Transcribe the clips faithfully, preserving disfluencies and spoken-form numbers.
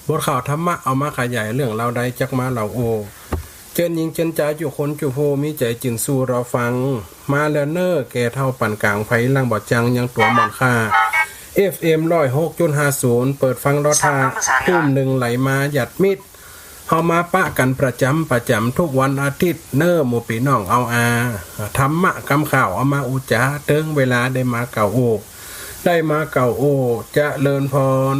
บทข่าวธรรมะเอามาขยายเรื่องเล่าได้จักมาเล่าโอ เจิญญิงเจิญจายจุคนจุผู้มีใจ๋จื้นสู้รอฟัง มาแล้วเน่อแก่เฒ่าปานก๋าง ใผหลังบ่จั่งยังตั๋วหม่อนค่า เอฟเอ็ม ร้อยหกจุดห้าศูนย์ เปิดฟังรอท่า ตุ้มนึ่งไหลมาหยาดมิตร เฮามาปะกั๋นประจ๋ำประจ๋ำกู้วันอาทิตย์เน่อหมู่ปี้น้องเอาอา ธรรมะกำข่าวเอามาอู้จ๋า เติงเวลาได้มาเก่าโอ ได้มาเก่าโอ เจริญพร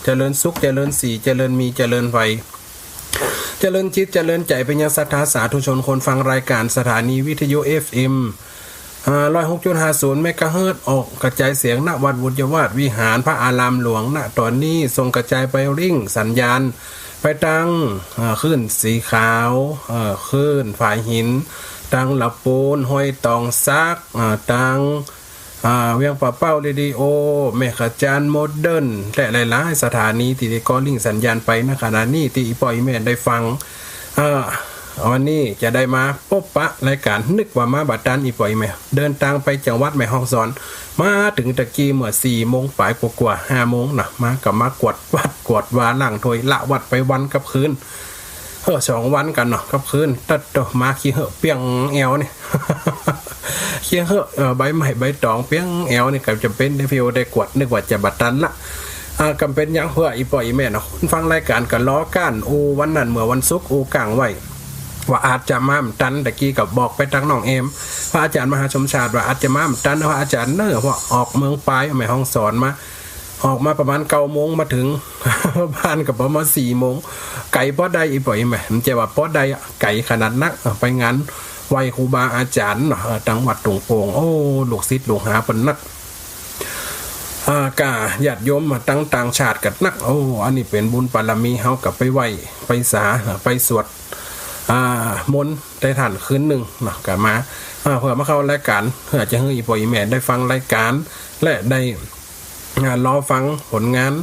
เจริญสุข เจริญศรี เจริญมี เจริญไพ เจริญจิต เจริญใจ๋ ไปยังศรัทธาสาธุชนคนฟังรายก๋านสถานีวิทยุ เอฟเอ็ม อ่า ร้อยหกจุดห้าศูนย์ เมกะเฮิรตซ์ ออกกระจายเสียง ณ วัดบุญยวาสวิหาร พระอารามหลวง ณ ต๋อนนี้ ส่งกระจายไปริ่งสัญญาณ ไปตาง อ่า คลื่นสีขาว เอ่อ คลื่นฝายหิน ตางละปูน ห้วยตองสัก อ่า ตาง อ่า เวียงป่าเป้าเรดิโอ แม่ขะจานโมเดิร์น และหลายๆ สถานีตี้ได้ก่อริ่งสัญญาณไป ณ ขณะนี้ ตี้อี่ป้ออี่แม่ได้ฟัง อ่า วันนี้จะได้มาปบปะรายก๋าน นึกว่ามาบ่ตันอี่ป้ออี่แม่ เดินตางไปจังหวัดแม่ฮ่องสอน มาเถิงตะกี้เมื่อสี่โมงป๋ายกว่าๆ ห้าโมงนะ มาก็มากวาดวัดกวาดวา ล้างถ้วยละวัดไปวันกับคืน เออ สองวันกั๋นเนาะ กับคืน ตัดโตมาขี้เหื้อเปียงแอวนี่ ขี้เหื้อ เอ่อ ใบไม้ใบตองเปียงแอวนี่ ก็จ๋ำเป๋นได้เพียงได้กวาด นึกว่าจะบ่ตันละ อ่า ก็เป๋นหยัง เปื้ออี่ป้ออี่แม่เนาะ คนฟังรายก๋านก็รอก้าน อู้วันนั้นเมื่อวันศุกร์ อู้ก้างไว้ ว่าอาจจะมาบ่ตัน ตะกี้ก็บอกไปตางน้องเอม พระอาจ๋ารย์มหาสมชาติ ว่าอาจจะมาบ่ตัน พระอาจ๋ารย์เน่อ เพราะออกเมืองปาย แม่ฮ่องสอนมา ออกมาประมาณเก้าโมง มาเถิงบ้านก็ประมาณสี่โมง ไก๋ปอได้อี่ป้ออี่แม่ บ่ใจ้ว่าปอได้อะ ไก๋ขนาดนัก เออ ไปงานไหว้ครูบาอาจ๋ารย์เนาะ เออ ตางวัดตุงโป่ง โอ้ ลูกศิษย์ลูกหาเปิ้นนัก อ่า ก้าญาติโยมมาตางต่างชาติกั๋นนัก โอ้ อันนี้เป๋นบุญบารมี เฮาก็ไปไหว้ ไปสา ไปสวด อ่า มนต์ได้ท่านคืนนึ่งเนาะ ก็มา อ่า เปื้อมาเข้ารายก๋าน เปื้อจะหื้ออี่ป้ออี่แม่ได้ฟังรายก๋าน และได้ อ่า รอฟังผลงาน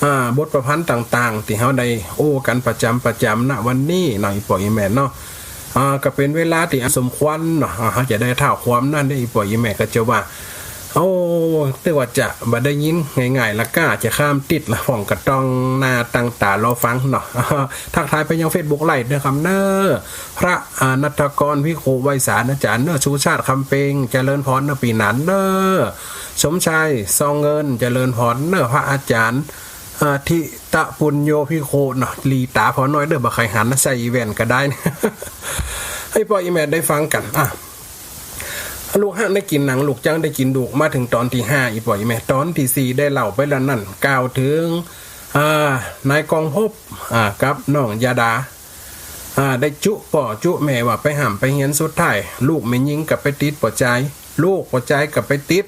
อ่า บทประพันธ์ต่างๆ ตี้เฮาได้อู้กั๋นประจ๋ำประจ๋ำ ณ วันนี้เนาะ อี่ป้ออี่แม่เนาะ อ่า ก็เป๋นเวลาตี้อันสมควรเนาะ อ่า เฮาจะได้เท้าความนั้นได้ อี่ป้ออี่แม่ก็จะว่า โอ้ ตึกว่าจะบ่ได้ยินง่ายๆ ละก้าจะข้ามติดละ พ่องก็ต้องหน้าตั้งต๋ารอฟังเนาะ ทักทายไปยังเฟซบุ๊กไลฟ์ด้วยครับเน่อ พระ อ่า ณัฐกรภิกขุไวสาญอาจ๋ารย์เน่อ ชูชาติคำเปง เจริญพรเน่อปี้หนานเน่อ สมชาย ซองเงิน เจริญพรเน่อ พระอาจ๋ารย์ อ่า ทิตะปุญโญภิกขุเนาะ หลีต๋าผ่อน้อยเน่อ บ่ใค่หันนะ ใส่แว่นก็ได้ ให้ป้ออี่แม่ได้ฟังกั๋น อ่ะ ลูกฮักได้กิ๋นหนัง ลูกจั้งได้กิ๋นดูก มาเถิงต๋อนตี้ห้า อี่ป้ออี่แม่ ต๋อนตี้สี่ได้เล่าไปแล้วนั่น กล่าวเถิง อ่า นายกองภพ อ่า กับน้องยาดา อ่า ได้จุป้อจุแม่ว่าไปฮ่ำไปเฮียน สุดท้าย ลูกแม่ญิงก็ไปติดป้อจาย ลูกป้อจายก็ไปติด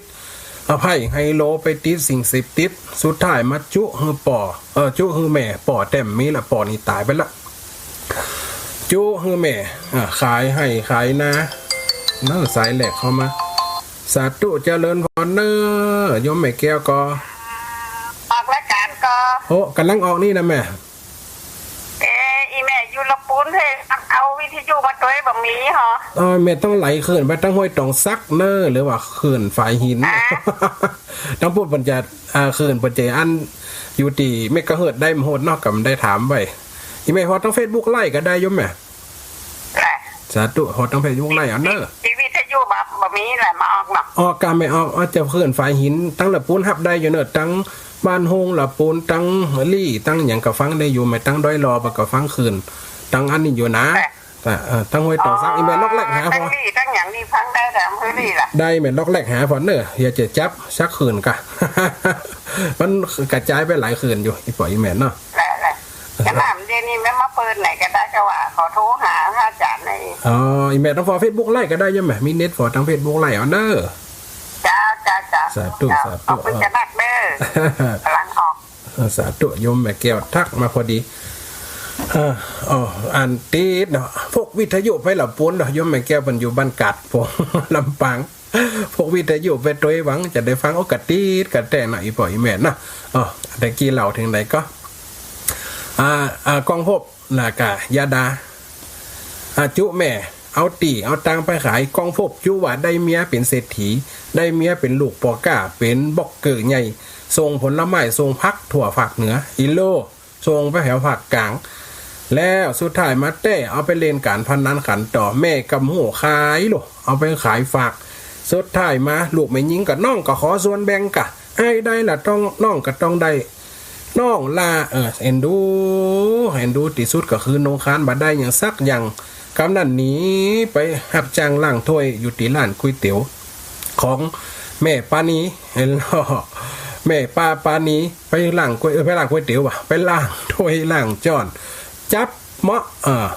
อ่า ไพ่ไฮโล ไปติดสิ่งเสพติด สุดท้ายมาจุหื้อป้อ เออ จุหื้อแม่ ป้อแต้มมีละ ป้อนี่ต๋ายไปละ จุหื้อแม่ อ่า ขายไฮ่ขายนา เน่อ สายแรกเข้ามา สาธุ เจริญพรเน่อ โยมแม่แก้วก่อ ออกรายก๋านก่อ โอ้ ก่ำลังออกนี่นะแม่ เอ อี่แม่อยู่ละปูนเฮ้ย เอาวิทยุมาตวยบ่มีหรอ เออ แม่ต้องไหลขึ้นไปตางห้วยตองสักเน่อ หรือว่าขึ้นฝายหิน อ่า ตางปู๊นเปิ้นจะ อ่า ขึ้นเปิ้นจะอัน อยู่ตี้เมกะเฮิรตซ์ได้บ่ฮู้เนาะ ก็บ่ได้ถามไว้ อี่แม่ผ่อตางเฟซบุ๊กไลฟ์ก็ได้โยมแม่ แหละ สาธุ ผ่อตางเฟซบุ๊กไลฟ์เอาเน่อ ตี้วิทยุบ่ บ่มีแหละมาออกเนาะ ออกก็แม่ออก อาจจะขึ้นฝายหิน ตางละปูนฮับได้อยู่เน่อ ตางบ้านโฮงละปูน ตางลี่ ตางหยังก็ฟังได้อยู่แม่ ตางดอยหล่อบ่ก็ฟังขึ้น ตางอันนี้อยู่นะ แหละ แต่ เอ่อ ตางห้วยตองสัก อี่แม่ลอกแลกหาผ่อ ตางลี่ตางหยังนี่ฟังได้ แต่อำเภอลี่ล่ะ ได้แม่ลอกแลกหาผ่อเน่อ เดี๋ยวจะจับสักขึ้นก่ะ มันกระจายไปหลายขึ้นอยู่ อี่ป้ออี่แม่เนาะ แหละ แหละ ก็น้ำเดี๋ยวนี้แม่มาเปิดไหนก็ได้ ก็ว่าขอโทรหาพระอาจ๋ารย์ใน อ๋อ อี่แม่ตางผ่อเฟซบุ๊กไลฟ์ก็ได้โยมแม่ มีเน็ตผ่อตางเฟซบุ๊กไลฟ์เอาเน่อ จ้า จ้า จ้า สาธุ จ้า สาธุ ขอบคุณ เออ จ้านักเน่อ ก่ำลังออก เออ สาธุ โยมแม่แก้วทักมาพอดี เออ อ๋อ อันติดเนาะ พกวิทยุไปละปูนเนาะ โยมแม่แก้วเปิ้นอยู่บ้านกาดโป่ง ลำปาง พกวิทยุไปตวยหวังจะได้ฟัง โอ้ กะติดกะแต๊เนาะ อี่ป้ออี่แม่เนาะ อ๋อ ตะกี้เล่าเถิงไหนก่อ อ่า อ่า กองภพ แล้วก็ยาดา อ่า จุแม่ เอาตี้เอาตางไปขาย กองภพจุว่าได้เมียเป๋นเศรษฐี ได้เมียเป๋นลูกป้อก๊า เป๋นบล็อกเกอร์ใหญ่ ส่งผลไม้ ส่งผักทั่วภาคเหนือ อีโล ส่งไปแถวภาคกลาง แล้วสุดท้ายมาแต๊เอาไปเล่นก๋านพนันขันต่อ แม่ก็บ่ฮู้ขายลูก เอาไปขายฝาก สุดท้ายมาลูกแม่ญิงกับน้องก็ขอส่วนแบ่งกะ อ้ายได้ละต้อง น้องก็ต้องได้ น้องละ เออ เอ็นดู เอ็นดูตี้สุดก็คือหนงคานบ่ได้หยังสักอย่าง กำนั้นหนีไปฮับจ้างล้างถ้วยอยู่ตี้ร้านก๋วยเตี๋ยวของแม่ปานี เห็นบ่ แม่ป้าปานี ไปล้างก๋วย เออ ไปล้างก๋วยเตี๋ยวว่ะ ไปล้างถ้วยล้างจ๊อน จับเมาะ เออ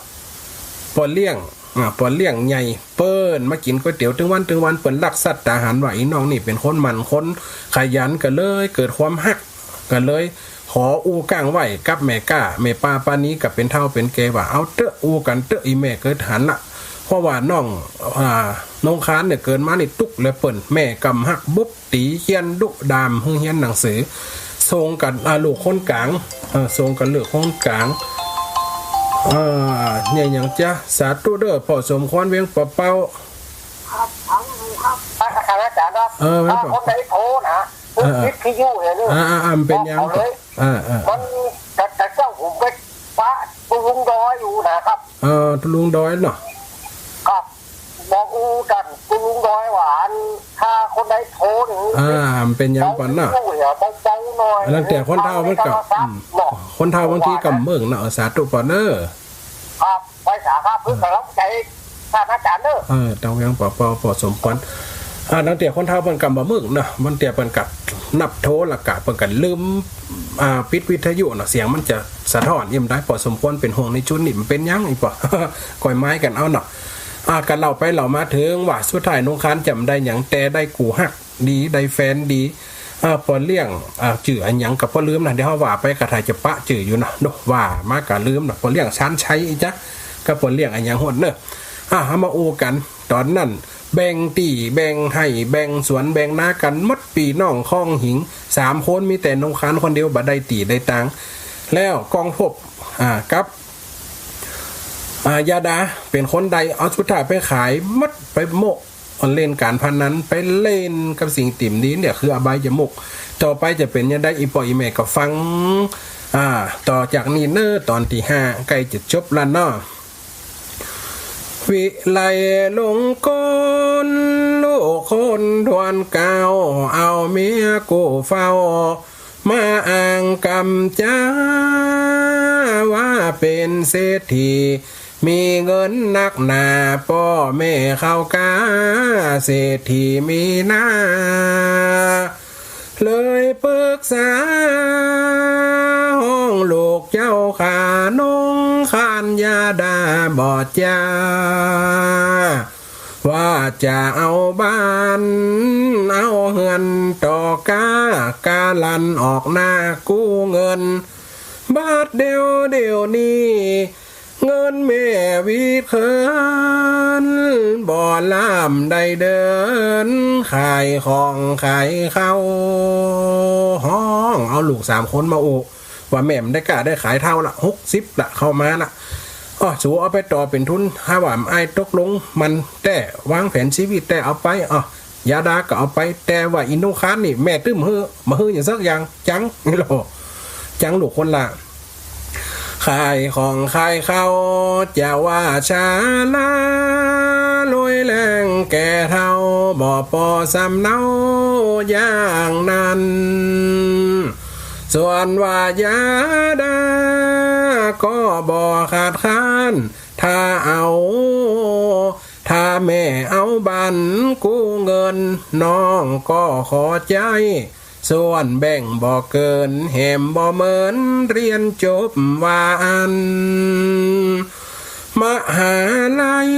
ป้อเลี้ยง อ่า ป้อเลี้ยงใหญ่ เปิ้นมากิ๋นก๋วยเตี๋ยวตึงวันตึงวัน เปิ้นรักสัตตาหารว่า อีน้องนี่เป๋นคนหมั่นคนขยัน ก็เลยเกิดความฮัก ก็เลยขออู้ก้างไหว้กับแม่ก๊า แม่ป้าปานี ก็เป๋นเฒ่าเป๋นแก่ว่า เอาเต๊อะ อู้กั๋นเต๊อะ อีแม่เกิดหันละ เพราะว่าน้อง อ่า หนงคานเนี่ยเกิดมานี่ตุ๊กแหละเปิ้น แม่ก็บ่ฮัก บุบ ตี๋ เฆี่ยน ดุด่า หื้อเฮียนหนังสือ ส่งกั๋น อ่า ลูกคนก๋าง เออ ส่งกั๋นลูกคนก๋าง เออ เนี่ยหยังจ๊ะ สาธุเด้อ ป้อสมควร เวียงป่าเป้า ครับ ฟังอยู่ครับ ครับ อาจารย์ครับ เออ ครับ ผมได้โทรนะ เออ เออ วิทยุเนี่ยนี่ อ่า อ่า อ่า มันเป๋นหยัง บอกเขาเลย เออ เออ มัน แต่ แต่เจ้าผมไปปะคุณลุงดอยอยู่นะครับ เออ ลุงดอยเนาะ ครับ บอกอู้กั๋น คุณลุงดอยว่าอัน ถ้าคนใดโทรนี่ อ่า มันเป๋นหยังก่อนเนาะ เบาๆหน่อย ตั้งแต่คนเฒ่ามันก็ อืม เนาะ คนเฒ่าบางทีก็เบิ่งเนาะ เออ สาธุปอเน้อ ครับ ไหว้สาครับ เพื่อก๋ำลังใจ๋ท่านอาจารย์เน้อ เออ ตางเวียงป่าเป้า ป้อสมควร อ่า ตั้งแต่คนเฒ่าเปิ้นก็บ่เบิ่งเนาะ บางเตื้อเปิ้นก็นับโทรแล้วก็เปิ้นก็ลืม อ่า ปิดวิทยุเนาะ เสียงมันจะสะท้อน อิหยังได้ ป้อสมควรเป๋นห่วงในจุดนี้ มันเป๋นหยัง อีป้อ ก้อยไม้กั๋นเอาเนาะ อ่า ก็เล่าไปเล่ามาเถิงว่าสุดท้ายหนงคานจะบ่ได้หยัง แต่ได้กู่ฮักดี ได้แฟนดี อ่า ป้อเลี้ยง อ่า จื้ออะหยังก็บ่ลืมนะ เดี๋ยวเฮาว่าไปก็ถ่ายจะปะจื้ออยู่เนาะ เนาะ ว่ามาก็ลืมเนาะ ป้อเลี้ยงชาญชัยอีจ๊ะ กับป้อเลี้ยงอะหยังฮอดเน้อ อ่า เฮามาอู้กั๋น ต๋อนนั้นแบ่งตี้ แบ่งไฮ่ แบ่งสวน แบ่งนากั๋นหมด ปี้น้องคองหิง สามคน มีแต่หนงคานคนเดียวบ่ได้ตี้ได้ตาง แล้วกองพบ อ่า กับ อ่า ยาดาเป๋นคนได้ เอาสุดท้ายไปขายหมด ไปโมะ เล่นก๋านพนัน ไปเล่นกับสิ่งตี้บ่ดี เนี่ยคืออบายมุข ต่อไปจะเป๋นหยังใด อี่ป้ออี่แม่ก็ฟัง อ่า ต่อจากนี้เน้อ ต๋อนตี้ห้า ใก้จะจบแล้วเนาะ วิไลหลงกล ลูกคนถ้วนเกล้า เอาเมียกู้เฝ้า มาอ้างกำจา ว่าเป๋นเศรษฐี มีเงินนักหนา ป้อแม่เขากา เศรษฐีมีนา เลยปึกษา ฮ้องลูกเจ้าข้า หนงคานยาดาบ่จา ว่าจะเอาบ้านเอาเฮือนต่อก้า ก้าลันออกหน้ากู้เงิน บาดเดียวเดี๋ยวนี้ เงินแม่วีดเคิน บ่ล้ำได้เดิน ขายของขายข้าว ฮ้องเอาลูกสามคนมาอู้ ว่าแม่มันได้กล้าได้ขายเฒ่าละ หกสิบละ เข้ามาละ อ้อ สูเอาไปต่อเป๋นทุน หาว่าอ้ายตกลงหมั้นแต๊ วางแผนชีวิตแต๊ เอาไป อ้อ ยาดาก็เอาไป แต่ว่าอี่หนงคานนี่ แม่ตึ้มหื้อ บ่หื้อหยังสักอย่าง จัง นี่ลอ จังลูกคนละ ขายของขายข้าว จะว่าชาลา ลุยแล้งแก่เฒ่า บ่ปอสำเนาอย่างนั้น ส่วนว่ายาดา ก็บ่ขาดค้าน ถ้าเอา ถ้าแม่เอาบ้านกู้เงิน น้องก็ขอใจ๊ ส่วนแบ่งบ่เกิน แหมบ่เหมือนเฮียนจบว่าอั้น มหาลัย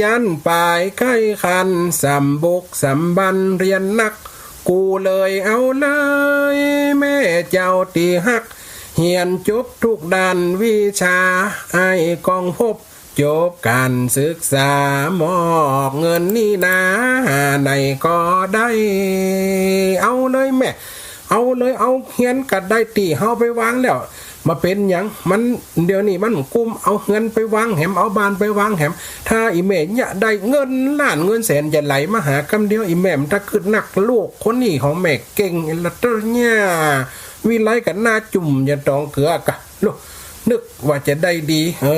จั้นป๋ายใก้คัน สำบุกสำบันเฮียนนัก กูเลยเอาเลย แม่เจ้าตี้ฮัก เฮียนจบทุกด้านวิชา อ้ายกองพบ จบก๋านศึกษา มอบเงินนี้นา หาใดก็ได้ เอาเลยแม่ เอาเลย เอาเฮือนก็ได้ตี้เฮาไปวางแล้ว บ่เป๋นหยัง มัน เดี๋ยวนี้มันกุ้ม เอาเฮือนไปวางแหม เอาบ้านไปวางแหม ถ้าอี่แม่เยียะได้เงินล้านเงินแสนจะไหลมาหากำเดียว อี่แม่มันตะกึดนัก ลูกคนนี้ของแม่เก่งละเต้อเนี่ย วิไลกับหน้าจุ่มอย่างต๋องเกือกะ ลูก นึกว่าจะได้ดี เอ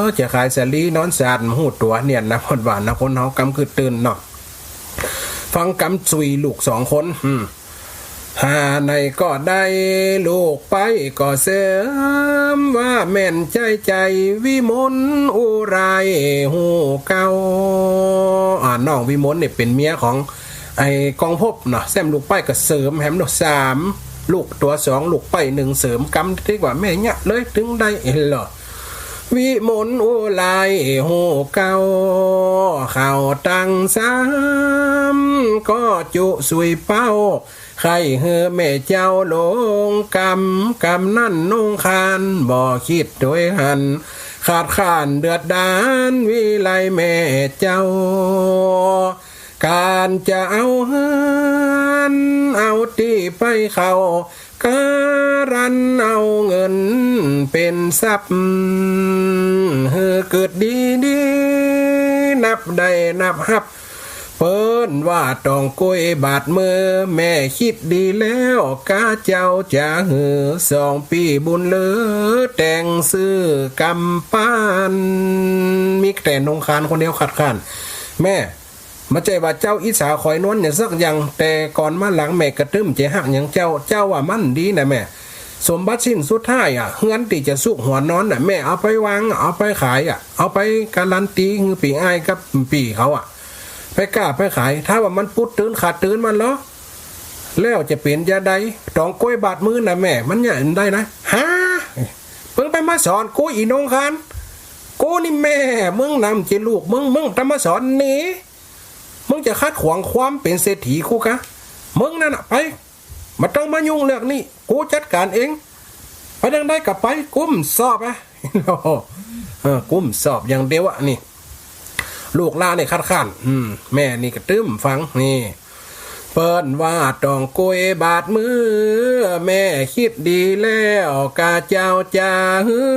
อ จะขายสาลีนอนสาด บ่ฮู้ตั๋วเนียนนะ เปิ้นว่านะ คนเฮากำกึ่งตื่นเนาะ ฟังกำสุยลูกสองคน อืม หาไหนก็ได้ ลูกไปก็เสริม ว่าแม่นใจ้ใจ๋ วิมลอุไรฮู้เก่า อ่า น้องวิมลนี่เป๋นเมียของ ไอ้กองภพเนาะ แซมลูกไปก็เสริมแหมเนาะ สามลูกตั๋วสอง ลูกไปหนึ่ง เสริมกำติ๊กว่าแม่เยียะเลย ตึงได้เห็นเหรอ วิมลอุไรฮู้เก่า เข้าตังสาม ก็จุสุยเป้า ใค่หื้อแม่เจ้าลงกำ กำนั้นนงคาน บ่คิดตวยหัน ขาดข้านเดือดดาน วิไลแม่เจ้า ก๋านจะเอาเฮือน เอาตี้ไปเข้า ก๋ารันเอาเงินเป๋นทรัพย์ หื้อเกิดดีดี นับได้นับฮับ เปิ้นว่าต๋องก๊วยบาดมือ แม่คิดดีแล้ว ก้าเจ้าจะหื้อสองปี้บุญเลือ แต่งซื้อกำปั้น มีแต่นงคานคนเดียวขาดข้าน แม่ บ่ใจ้ว่าเจ้าอิจฉาขอยนวลหยังสักอย่าง แต่ก่อนมาหลังแม่กระตึ้มจะฮักหยังเจ้า เจ้าว่ามันดีนะแม่ สมบัติชิ้นสุดท้ายอะ เฮือนตี้จะซุกหัวนอนน่ะ แม่เอาไปวาง เอาไปขายอะ เอาไปการันตีหื้อปี้อ้ายกับปี้เขาอะ ไปก้าไปขาย ถ้าว่ามันปุ๊ดตื่นขาดตื่นมันเหรอ แล้วจะเป๋นจาใด ต๋องก๊วยบาดมือนะแม่ มันเยียะได้นะ ฮะ มึงไปมาสอนกู อี่นงคาน กูนี่แม่มึงนะ บ่ใจ้ลูกมึง มึงจะมาสอนนี่ มึงจะขัดขวางความเป๋นเศรษฐีกูกะ มึงนั่นน่ะไป บ่ต้องมายุ่งเรื่องนี้ กูจัดก๋านเอง ไปตางใดก็ไป กูบ่ชอบอะ เออ กูบ่ชอบอย่างเดียวอะนี่ ลูกหล้านนี่คัดค้าน อืม แม่นี่ก็ตึ้มฟัง นี่ เปิ้นว่าต๋องก๊วยบาดมือ แม่คิดดีแล้ว ก้าเจ้าจะหื้อ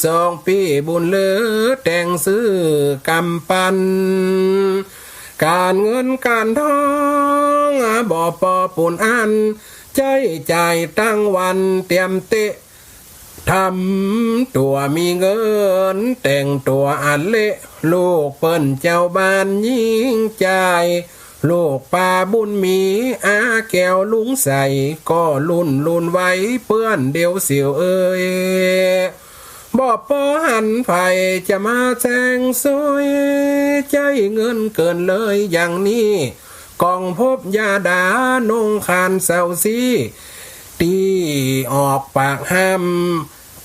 สองปี้บุญเลือ แต่งซื้อกำปั้น ก๋านเงินก๋านทอง บ่ปอปูนอั้น ใจ๊จ่ายตังวัน เตรียมเต๊ะ ทำตั๋วมีเงิน แต่งตั๋วอันเละ ลูกเปิ้นเจ้าบ้านหญิงใจ๋ ลูกป้าบุญมี อาแก้วลุงใส ก็ลุ่นลุ่นไว เปื้อนเดียวเสียวเอ่ย บ่ปอหันใผจะมาแซงซ้อย ใจ๊เงินเกินเลยอย่างนี้ กองภพยาดานงคานเศร้าซี้ ตี้ออกปากห้าม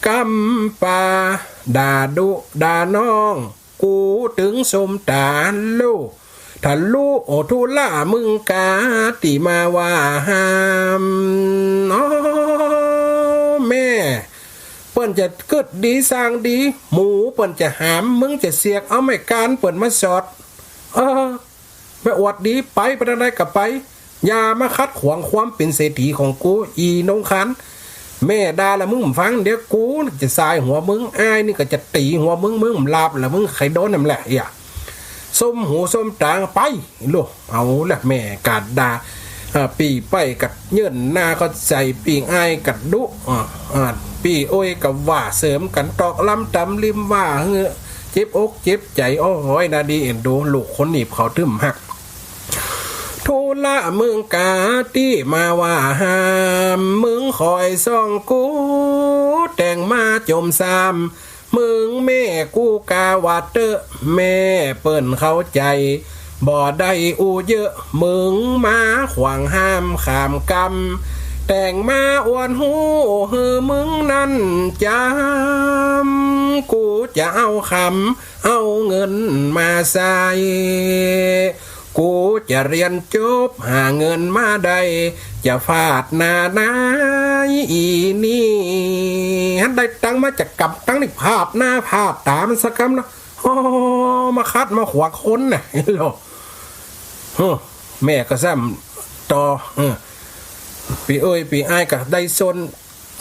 กำปา ด่าดุด่าน้อง กูตึงส้มต๋า ลูก ทะลุ โอ ธุระมึงกา ตี้มาว่าห้าม อ้อ แม่ เปิ้นจะกึ๊ดดีสร้างดี หมู่เปิ้นจะหาม มึงจะเสียก เอาไม้กานเปิ้นมาสอด เออ ไปอวดดี ไป ไปตางใดก็ไป อย่ามาขัดขวางความเป๋นเศรษฐีของกู อี่นงคาน แม่ด่าละมึงบ่ฟัง เดี๋ยวกูจะสายหัวมึง อ้ายนี่ก็จะตี๋หัวมึง มึงบ่หลับละ มึงใค่โดนนั่นแหละ เหีย ส้มหูส้มต๋า ไป ลูก เอาละ แม่ก็ด่า อ่า ปี้ไปก็เยินหน้าเข้าใส่ ปี้อ้ายก็ดุ อ่า อ่า ปี้โอ้ยก็ว่าเสริมกั๋น ตอกลำต๋ำลิมว่าหื้อเจ็บอกเจ็บใจ๋ โอ้ย นาดีเอ็นดู ลูกคนนี้เขาตึ้มฮัก ธุระมึงกา ตี้มาว่าห้าม มึงคอยส่องกู แต่งมาจมซาม มึงแม่กูกาว่าเต๊อะ แม่เปิ้นเข้าใจ๋ บ่ได้อู้เยอะ มึงมาขวางห้ามข้ามกำ แต่งมาอวดฮู้หื้อมึงนั้นจ๋ำ กูจะเอาคำ เอาเงินมาใส่ กูจะเฮียนจบ หาเงินมาได้ จะฟาดหน้านายอี่นี่ หันได้ตังค์มาจากกำตังค์นี่ ฟาดหน้าฟาดต๋ามันสักกำนะ โอ้ มาขัดมาขวางคนน่ะ โล เฮ้อ แม่ก็ซ้ำต่อ เออ ปี้เอ้ย ปี้อ้ายก็ได้สน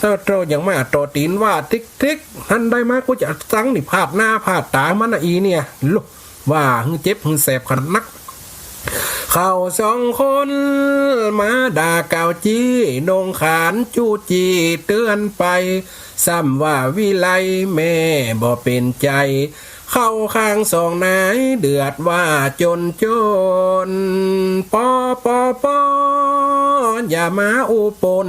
ถ้าเจ้ายังมาต่อตี๋นว่าติ๊กๆ หันได้มา กูจะเอาตังค์นี่ฟาดหน้าฟาดต๋ามันนะอี่เนี่ย โล ว่าหื้อเจ็บหื้อแสบขนาดนัก เขาสองคนมาด่ากล่าวจี้ นงขานจู้จี้เตือนไป ซ้ำว่าวิไลแม่บ่เป๋นใจ๋ เข้าข้างสองนายเดือดว่าจ๋นจ๋น ปอ ปอ ปอ อย่ามาอู้ปน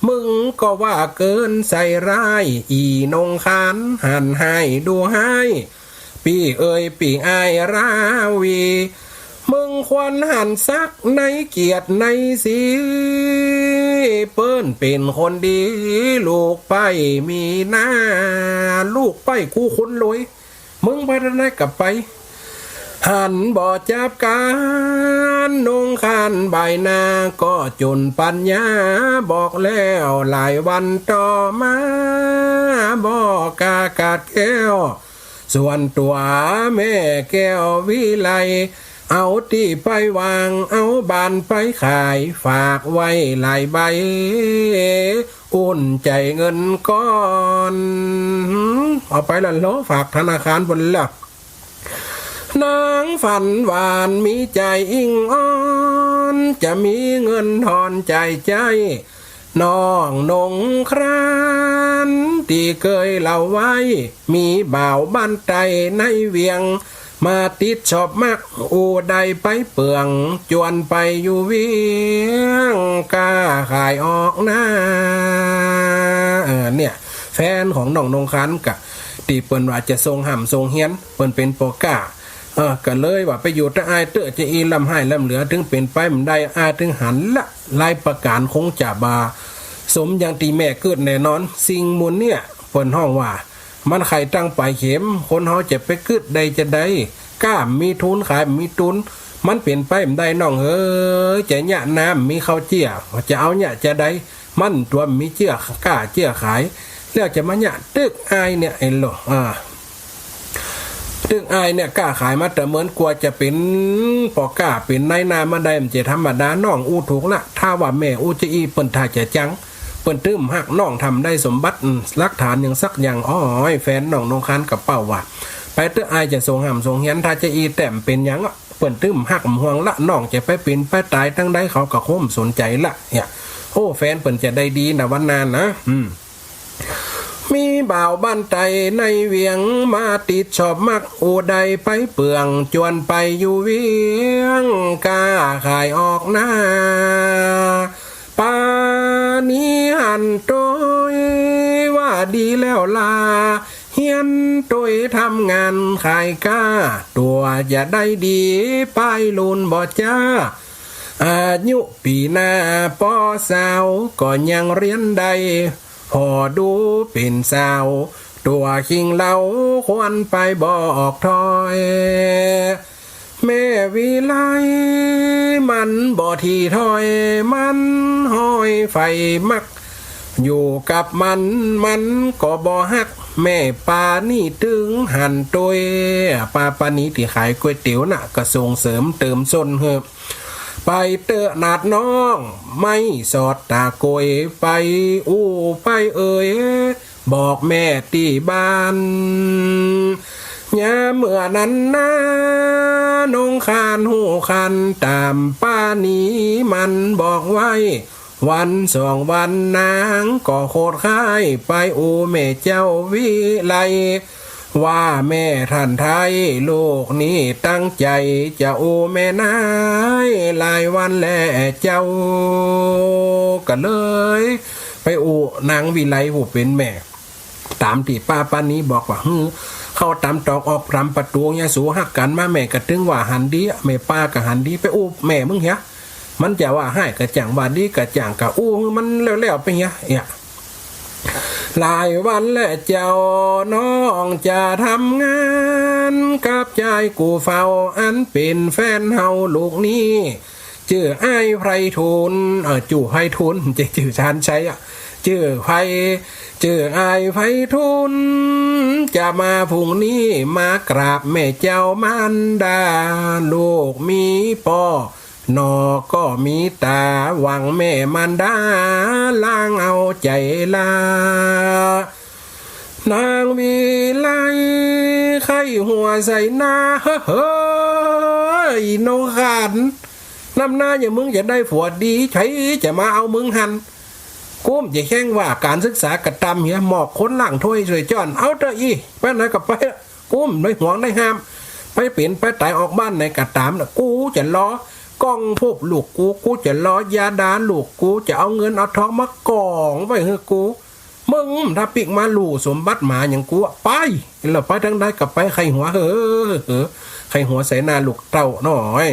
มึงก็ว่าเกิ๋นใส่ร้าย อี่นงขานหันฮ้ายดูฮ้าย ปี้เอ๋ยปี้อ้ายราวี มึงควรหันสักในเกียรติในศรี เปิ้นเป๋นคนดี ลูกใป๊มีหน้า ลูกใป๊กู้คนรวย มึงไปตางใดก็ไป หันบ่จับกั๋น นงขานบ่ายหน้าก็จ๋นปัญญา บอกแล้วหลายวันต่อมา บ่กล้ากาดแก้ว ส่วนตั๋วแม่แก้ววิไล เอาตี้ไปวาง เอาบ้านไปขาย ฝากไว้หลายใบ อุ่นใจ๋เงินก้อน เอาไปละเลาะฝากธนาคารปู้นละ นางฝันหวานมีใจ๋อิ้งอ้อน จะมีเงินทอนจ่ายใจ๊ น้องนงขานตี้เกยเล่าไว้ มีบ่าวบ้านใต้ในเวียง มาติดชอบมัก อู้ได้ไปเปื้อง จวนไปอยู่เวียง ก้าขายออกนา เออ เนี่ย แฟนของน้องนงขานกะ ตี้เปิ้นว่าจะส่งฮ่ำส่งเฮียน เปิ้นเป๋นป้อก๊า เออ ก็เลยว่าไปอยู่ตะอ้ายเต๊อะ จะอี้ร่ำฮ้ายร่ำเหลือ ถึงเป๋นไปบ่ได้ อ้ายถึงหันละ หลายประก๋านคงจะบ่สมอย่างตี้แม่กึ๊ดแน่นอน สิ่งหมู่เนี่ย เปิ้นฮ้องว่า มันไข่ตังป๋ายเข็ม คนเฮาจะไปกึ๊ดได้จาใด ก๊าบ่มีทุน ขายบ่มีทุน มันเป๋นไปบ่ได้น้องเอ๋ย จะเยียะนาบ่มีข้าวเจี้ย จะเอาเยียะจาใด มันตั๋วบ่มีเจื้อก้าเจื้อขาย แล้วจะมาเยียะตึกอ้ายเนี่ย ไอ้โหล่ อ่า ตึกอ้ายเนี่ยก้าขายมาแต่เมิน กว่าจะเป๋นป้อก๊าเป๋นนายหน้ามาได้ มันจะธรรมดา น้องอู้ถูกละ ถ้าว่าแม่อู้จะอี้เปิ้นถ้าจะจัง เปิ้นตึงฮักน้อง ทำได้สมบัติ อืม หลักฐานหยังสักอย่าง อ้อย แฟนน้องนงขานกะเป้าว่า ไปเต๊อะ อ้ายจะส่งฮ่ำส่งเฮียน ถ้าจะอี้แต๊บ่เป๋นหยังอะ เปิ้นตึงฮักบ่ห่วงละ น้องจะไปเป๋นไปต๋ายตางใด เขาก็คงบ่สนใจ๋ละ เนี่ย โอ้ แฟนเปิ้นจะได้ดีนะวันนั้นนะ อืม มีบ่าวบ้านใต้ในเวียง มาติดชอบมัก อู้ได้ไปเปื้อง จวนไปอยู่เวียง ก้าขายออกนา ปานีหันโตยว่าดีแล้วลา เฮียนโตยทำงานขายก้า ตั๋วจะได้ดี ป้ายลูนบ่จ๊า อายุปี๋หน้า ปอสาวก็ยังเฮียนได้ ผ่อดูเป๋นสาว ตั๋วคิงเหล้าควรไปบอกถ้อย แม่วิไลมันบ่ถี่ถ้อย มันฮ้อยใฝ่มัก อยู่กับมัน มันก็บ่ฮัก แม่ปานีตึงหันโตย ป้าปานีตี้ขายก๋วยเตี๋ยวน่ะ ก็ส่งเสริมเติมส้นหื้อ ไปเต๊อะนาดน้อง ไม่สอดต๋าโกย ไปอู้ไปเอ่ย บอกแม่ตี้บ้าน ยามเมื่อนั้นนา นงขานฮู้คัน ต๋ามปานีมันบอกไว้ วันสองวันนางก็โขดค้าย ไปอู้แม่เจ้าวิไล ว่าแม่ท่านไท้ ลูกนี้ตั้งใจ๋จะอู้แม่นาย หลายวันแล้วเจ้า ก็เลยไปอู้นางวิไลผู้เป๋นแม่ ต๋ามตี้ป้าปานีบอกว่า หื้อเข้าต๋ามตอกออกต๋ามประตู๋ ยาสูฮักกั๋นมา แม่ก็ตึงว่าหันดี แม่ป้าก็หันดี ไปอู้แม่มึงเหีย มันจะว่าฮ้ายก็จ้าง ว่าดีก็จ้าง ก็อู้หื้อมันแล้วๆ ไปเหีย เนี่ย หลายวันแล้วเจ้า น้องจะทำงานกับจายกู้เฝ้า อันเป๋นแฟนเฮาลูกนี้ จื้ออ้ายไพฑูรย์ เอ่อ จู๋ไพฑูรย์ บ่ใจ้จื้อชาญชัยอะ จื้อไพ จื้ออ้ายไพฑูรย์ จะมาพรุ่งนี้ มากราบแม่เจ้ามารดา ลูกมีป้อ หน่อก็มีต๋า หวังแม่มารดา ลางเอาใจ๋ลา นางวิไลไข้หัวใส่หน้า เฮ้อ เฮ้อ อีนงขาน น้ำหน้าอย่างมึงจะได้ผัวดี ใผจะมาเอามึงหั้น กูบ่แจ้งว่าก๋านศึกษาก็ต่ำเหีย หมอกคนล้างถ้วยถ้วยจ้อน เอาเต๊อะอี้ ไปไหนก็ไป กูบ่ได้ห่วงได้ห้าม ไปเป๋นไปต๋ายออกบ้านไหนก็ต๋ามน่ะ กูจะรอกองพบลูกกู กูจะรอยาดาลูกกู จะเอาเงินเอาทองมากองไว้หื้อกู มึงถ้าปิ๊กมาลู่สมบัติหมาอย่างกูอะ ไป แล้วไปตางใดก็ไป ใค่หัว เฮ้อ เฮ้อ ใค่หัวใส่หน้าลูกเต้าน้อย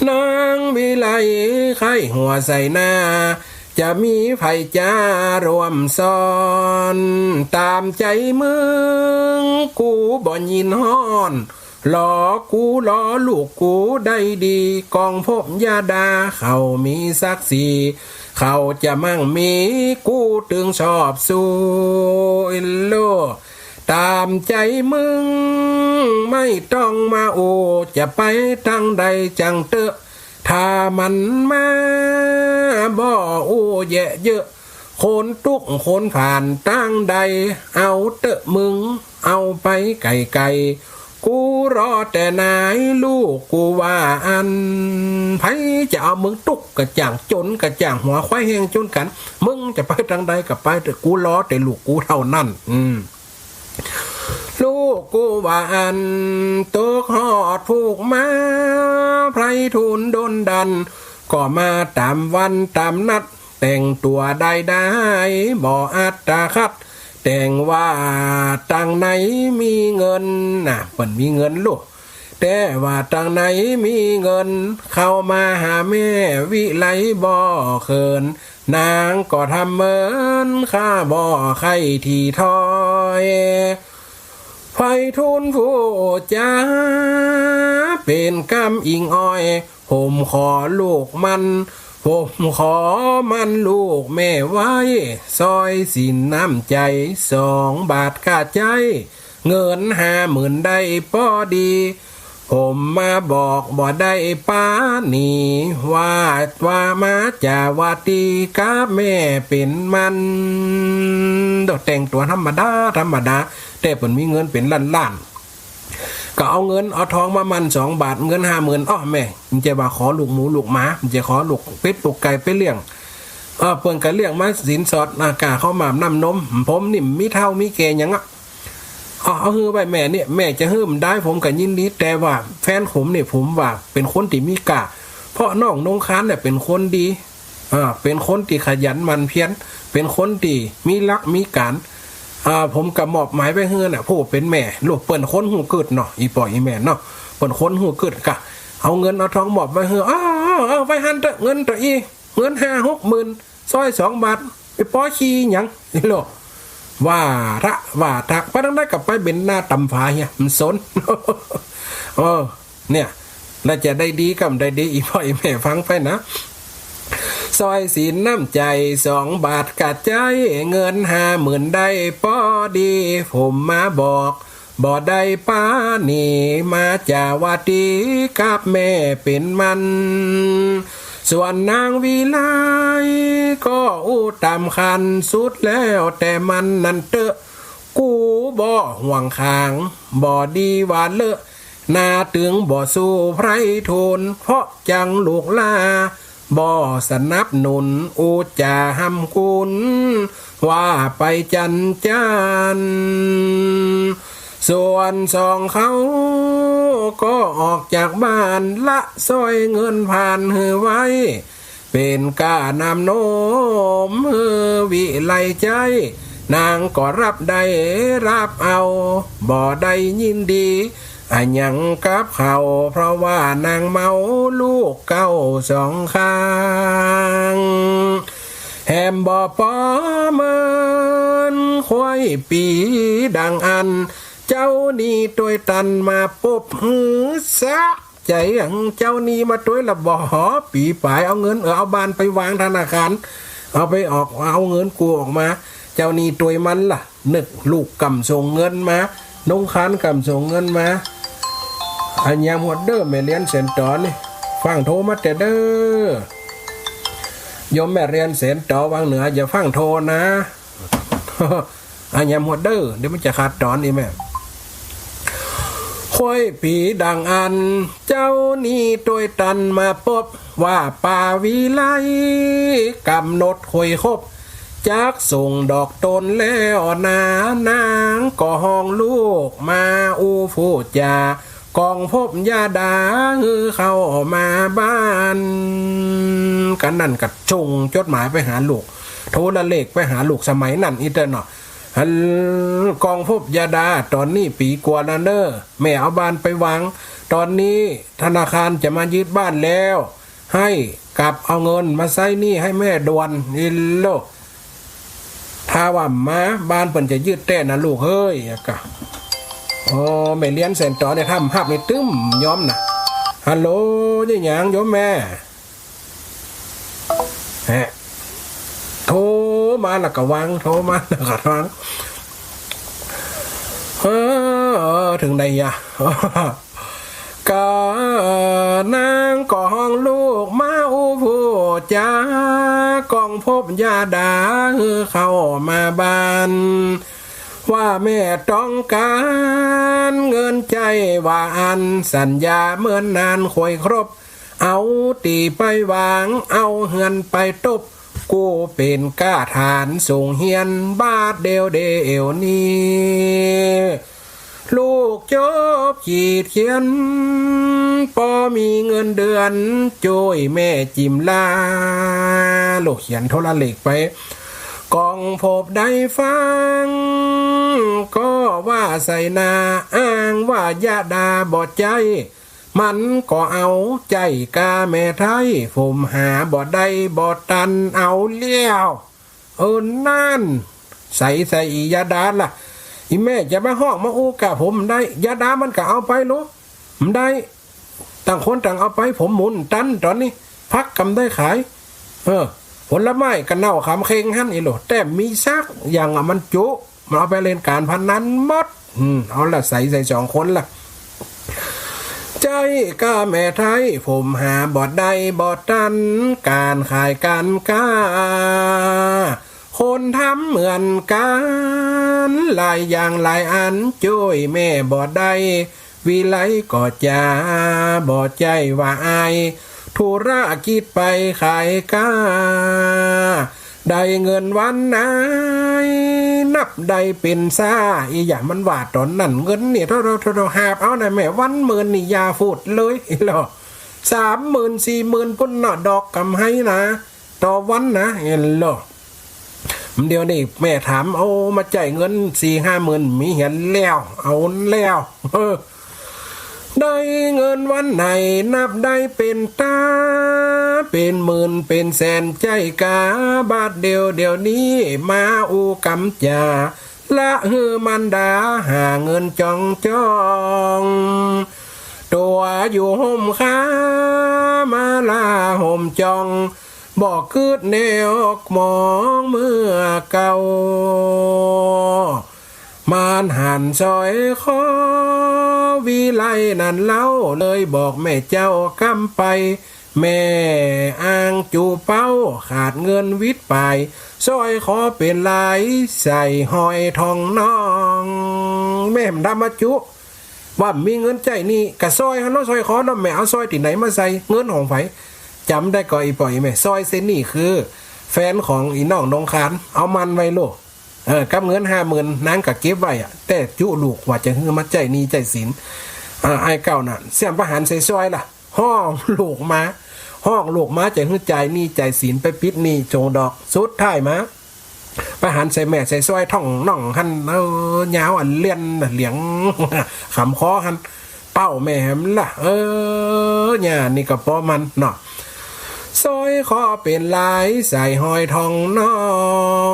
นางวิไลใค่หัวใส่หน้า จะมีใผจะร่วมซ้อน ต๋ามใจ๋มึง กูบ่ยินฮ้อน รอกูรอลูกกูได้ดี กองพบยาดาเขามีศักดิ์ศรี เขาจะมั่งมี กูตึงชอบสู้ เอโล ต๋ามใจ๋มึง ไม่ต้องมาอู้ จะไปตางใดจังเต๊อะ ถ้ามันมาบ่อู้แยะเยอะ คนตุ๊กคนผ่านตางใด เอาเต๊อะมึง เอาไปไก๋ๆ กูรอแต่นายลูกกูว่าอั้น ใผจะเอามึงตุ๊กก็จ้าง จ๋นก็จ้าง หัวควายแห้งจ๋นกั๋น มึงจะไปตางใดก็ไปเต๊อะ กูรอแต่ลูกกูเต้านั้น อืม ลูกกูว่าอั้น ตกฮอดผูกมา ไพทูลดลดัน ก็มาต๋ามวันต๋ามนัด แต่งตั๋วได้ได้ บ่อัตคัด แต่งว่าตางในมีเงินน่ะ เปิ้นมีเงินลูก แต่ว่าตางในมีเงิน เข้ามาหาแม่วิไลบ่เขิน นางก็ทำเหมิน ข้าบ่ใค่ถี่ถ้อย ไพทูลผู้จ๋า เป๋นกำอิงอ้อย ผมขอลูกมัน ผมขอมันลูกแม่ไว้ สร้อยสินน้ำใจ๋ สองบาทกะใจ๊ เงินห้าหมื่นได้ปอดี ผมมาบอกบ่ได้ปานี ว่า ว่ามาจาวาตีกับแม่เป๋นมัน โดดแต่งตั๋วธรรมดาธรรมดา แต่เปิ้นมีเงินเป๋นล้านๆ ก็เอาเงินเอาทองมาหมั้นสองบาท เงินห้าหมื่น อ้อแม่ บ่ใจ้ว่าขอลูกหมูลูกหมา บ่ใจ้ขอลูกเป็ดลูกไก่ไปเลี้ยง เออ เปิ้นก็เลี้ยงมาสินสอด อ่า ก้าเข้าหมากน้ำนม ผมนี่มีเฒ่ามีแก่หยังอะ เอา เอาหื้อไว้แม่เนี่ย แม่จะหื้อบ่ได้ ผมก็ยินดี แต่ว่าแฟนผมเนี่ย ผมว่าเป๋นคนตี้มีก้า เพราะน้องนงคานเนี่ยเป๋นคนดี อ่า เป๋นคนตี้ขยันหมั่นเพียร เป๋นคนตี้มีหลักมีก๋าน อ่า ผมก็มอบหมายไว้หื้อน่ะ ผู้เป๋นแม่ ลูกเปิ้นคนฮู้กึ๊ดเนาะ อี่ป้ออี่แม่เนาะ เปิ้นคนฮู้กึ๊ด ก็เอาเงินเอาทองมอบไว้หื้อ อ้าว เอาไว้หั้นเต๊อะ เงินตั๋วอี้ เงินห้าหกหมื่น สร้อยสองบาท ไปปอขี้หยัง นี่โล ว่าทะว่าทัก ไปตางใดก็ไปเป๋นหน้าต๋ำฝาเหีย บ่สน เออ เนี่ย แล้วจะได้ดีกับบ่ได้ดี อี่ป้ออี่แม่ฟังไปนะ สร้อยสินน้ำใจ๋ สองบาทกะใจ๊ เงินห้าหมื่นได้ปอดี ผมมาบอก บ่ได้ปานี มาจาวาตีกับแม่เป๋นมัน ส่วนนางวิไลก็อู้ต๋ามคัน สุดแล้วแต่มันนั้นเต๊อะ กูบ่ห่วงขาง บ่ดีว่าเลอะ หน้าตึงบ่สู้ไพรทูล เพราะจังลูกหล้า บ่สนับหนุน อุจจาหำกุน ว่าไปจันจาน ส่วนสองเขาก็ออกจากบ้าน ละสร้อยเงินพานหื้อไว้ เป๋นก้าน้ำนมหื้อวิไลใจ๊ นางก็ฮับได้ฮับเอา บ่ได้ยินดี อะหยังกับเขา เพราะว่านางเมาลูกเก๊าสองข้าง แหมบ่ปอเหมินควยปี๋ดังอั้น เจ้าหนี้ตวยตันมาปบหื้อสะใจ๋ อันเจ้าหนี้มาตวยละบ่ ปี๋ป๋าย เอาเงิน เออ เอาบ้านไปวางธนาคาร เอาไปออก เอาเงินกู้ออกมา เจ้าหนี้ตวยมันละ นึกลูกก่ำส่งเงินมา นงคานก่ำส่งเงินมา อะหยังหมดเด้อ แม่เรียนแสนต๋อนี่ ฟั่งโทรมาแต่เด้อ โยมแม่เรียนแสนต๋อวังเหนือ อย่าฟั่งโทรนะ อะหยังหมดเด้อ เดี๋ยวมันจะขาดต๋อนอีกแม่ ควยปี๋ดังอั้น เจ้านี้ตวยตันมาปบ ว่าป้าวิไลกำหนดควยคบ จักส่งดอกตนแล้วนา นางก็ฮ้องลูกมาอู้ฟู่จ๋า ก่องพบญาดาหื้อเข้ามาบ้าน กันนั้นก็ส่งจดหมายไปหาลูก โทรเลขไปหาลูกสมัยนั้นอี้เต๊อะเนาะ ฮัล ก่องพบญาดา ต๋อนนี้ปี๋กว่าแล้วเน่อ แม่เอาบ้านไปวาง ต๋อนนี้ธนาคารจะมายึดบ้านแล้ว หื้อกลับเอาเงินมาใจ๊หนี้หื้อแม่ด่วน อี้โล ถ้าว่ามาบ้านเปิ้นจะยึดแต๊นะลูกเฮ้ย อะกะ โอ้ แม่เลี้ยงแสนต๋อเนี่ย ถ้าบ่ฮับนี่ตึ้มยอมนะ ฮัลโหล นี่หยังโยมแม่ แฮะ โทรมาแล้วก็วาง โทรมาแล้วก็วาง เออ เออ เถิงใดยะ ก็นางก็ฮ้องลูกมาอู้ฟู่จ๋า ก่องพบญาดาหื้อเข้ามาบ้าน ว่าแม่ต้องก๋านเงินใจ๊ว่าอั้น สัญญาเมินนานควยครบ เอาตี้ไปวาง เอาเฮือนไปตบ กู้เป๋นก้าฐานส่งเฮียน บาดเดี่ยวเดี่ยวนี้ ลูกจบขีดเขียน ปอมีเงินเดือนจ้วยแม่จิมลา ลูกเขียนโทรเลขไป ก่องพบได้ฟัง ก็ว่าใส่หน้า อ้างว่าญาดาบ่ใจ๊ มันก็เอาใจ๊ก้าแม่ไท้ ผมหาบ่ได้บ่ตันเอาแล้ว เออ นั่น ใส่ ใส่อีญาดาล่ะ อีแม่จะมาฮ้องมาอู้ก้าผมบ่ได้ ญาดามันก็เอาไปโล บ่ได้ ต่างคนต่างเอาไป ผมหมุนตันต๋อนนี้ ผักก็บ่ได้ขาย เออ ผลไม้ก็เน่าขามเค็งหั้นอี้โล แต้มมีสักอย่างอะ มันจุ มันเอาไปเล่นก๋านพนันหมด อืม เอาละ ใส่ ใส่สองคนละ ใจ๊ก้าแม่ไท้ ผมหาบ่ได้บ่ตัน ก๋านขายก๋านก้า คนทำเหมือนกั๋น หลายอย่างหลายอัน จ้วยแม่บ่ได้ วิไลก็จ๋า บ่ใจ้ว่าอาย ธุรกิจไปขายก้า ได้เงินวันไหน นับได้เป๋นซ้า อีหยังมันว่าต๋อนนั้น เงินนี่เท่า เท่า เท่า เท่า หาบเอานะแม่ วันหมื่นนี่อย่าพูดเลย อี้โล สามหมื่น สี่หมื่น ปุ้นเนาะ ดอกกำไรนะ ต่อวันนะ อี้โล เดี๋ยวนี้แม่ถาม เอามาใจ๊เงินสี่ห้าหมื่น มีเหียแล้ว เอาแล้ว เออ ได้เงินวันไหน นับได้เป๋นต๋า เป๋นหมื่นเป๋นแสน ใจ้ก้า บาดเดี่ยวเดี๋ยวนี้ มาอู้กำจ๋า ละหื้อมารดา หาเงินจ่องจ่อง ตั๋วอยู่ฮ่มคา มาลาฮ่มจ่อง บ่กึ๊ดแนวมองเมื่อเก่า มานหันสร้อยคอ วิไลนั้นเล่า เลยบอกแม่เจ้ากำไป แม่อ้างจุเป้า ขาดเงินวิดป๋าย สร้อยคอเป๋นลาย ใส่ห้อยทองน้อง แม่บ่ได้มาจุ ว่าบ่มีเงินใจ๊หนี้ ก็สร้อยหั้นเนาะ สร้อยคอเนาะ แม่เอาสร้อยตี้ไหนมาใส่ เงินของใผ จ๋ำได้ก่อ อี่ป้ออี่แม่ สร้อยเส้นนี้คือ แฟนของอี่น้องดงคาน เอาหมั้นไว้โลด เออ กับเงินห้าหมื่น นางก็เก็บไว้อะ แต่จุลูกว่าจะหื้อมาใจ๊หนี้ใจ๊สิน อ่า อ้ายเก่าน่ะ เสี้ยมประหารใส่สร้อยล่ะ ฮ้องลูกมา ฮ้องลูกมาจะหื้อจ่ายหนี้จ่ายสิน ไปปิดหนี้ส่งดอก สุดท้ายมา ประหารใส่แม่ใส่สร้อยทองน้องหั้น เออ ยาวอันเลี่ยนเหลียง ขำคอหั้น เป้าแม่แหมล่ะ เออ เนี่ย นี่ก็ปอมันเนาะ สร้อยคอเป๋นลาย ใส่ห้อยทองน้อ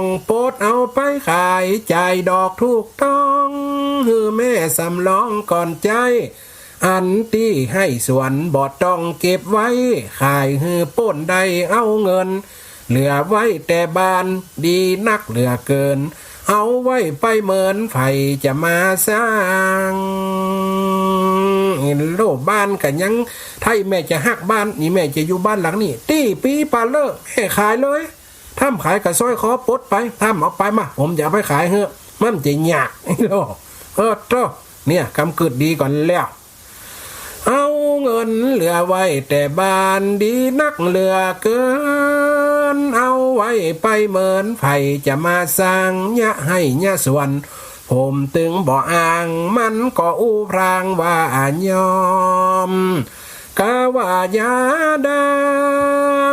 ง ปดเอาไปขาย จ่ายดอกถูกต้อง หื้อแม่สำรองก่อนใจ๊ อันตี้ไฮ่สวนบ่ต้องเก็บไว้ ขายหื้อป้นได้เอาเงิน เหลือไว้แต่บ้าน ดีนักเหลือเกิน เอาไว้ไปเหมิน ใผจะมาสร้าง เห็นโลบ้านก็ยัง ถ้าอี่แม่จะฮักบ้าน อี่แม่จะอยู่บ้านหลังนี้ ตี้ปี๋ปาเล่อ แม่ขายเลย ถ้าบ่ขายก็สร้อยคอปดไป ถ้าบ่เอาไปมา ผมจะเอาไปขายหื้อ มันจะยาก โล เออ โต เนี่ย กำกึ๊ดดีก่อนแล้ว เอาเงินเหลือไว้แต่บ้าน ดีนักเหลือเกิน เอาไว้ไปเหมิน ใผจะมาสร้างเยียะไฮ่เยียะสวน ผมตึงบ่อ้าง มันก็อู้พลางว่ายอม กาว่าอย่าดา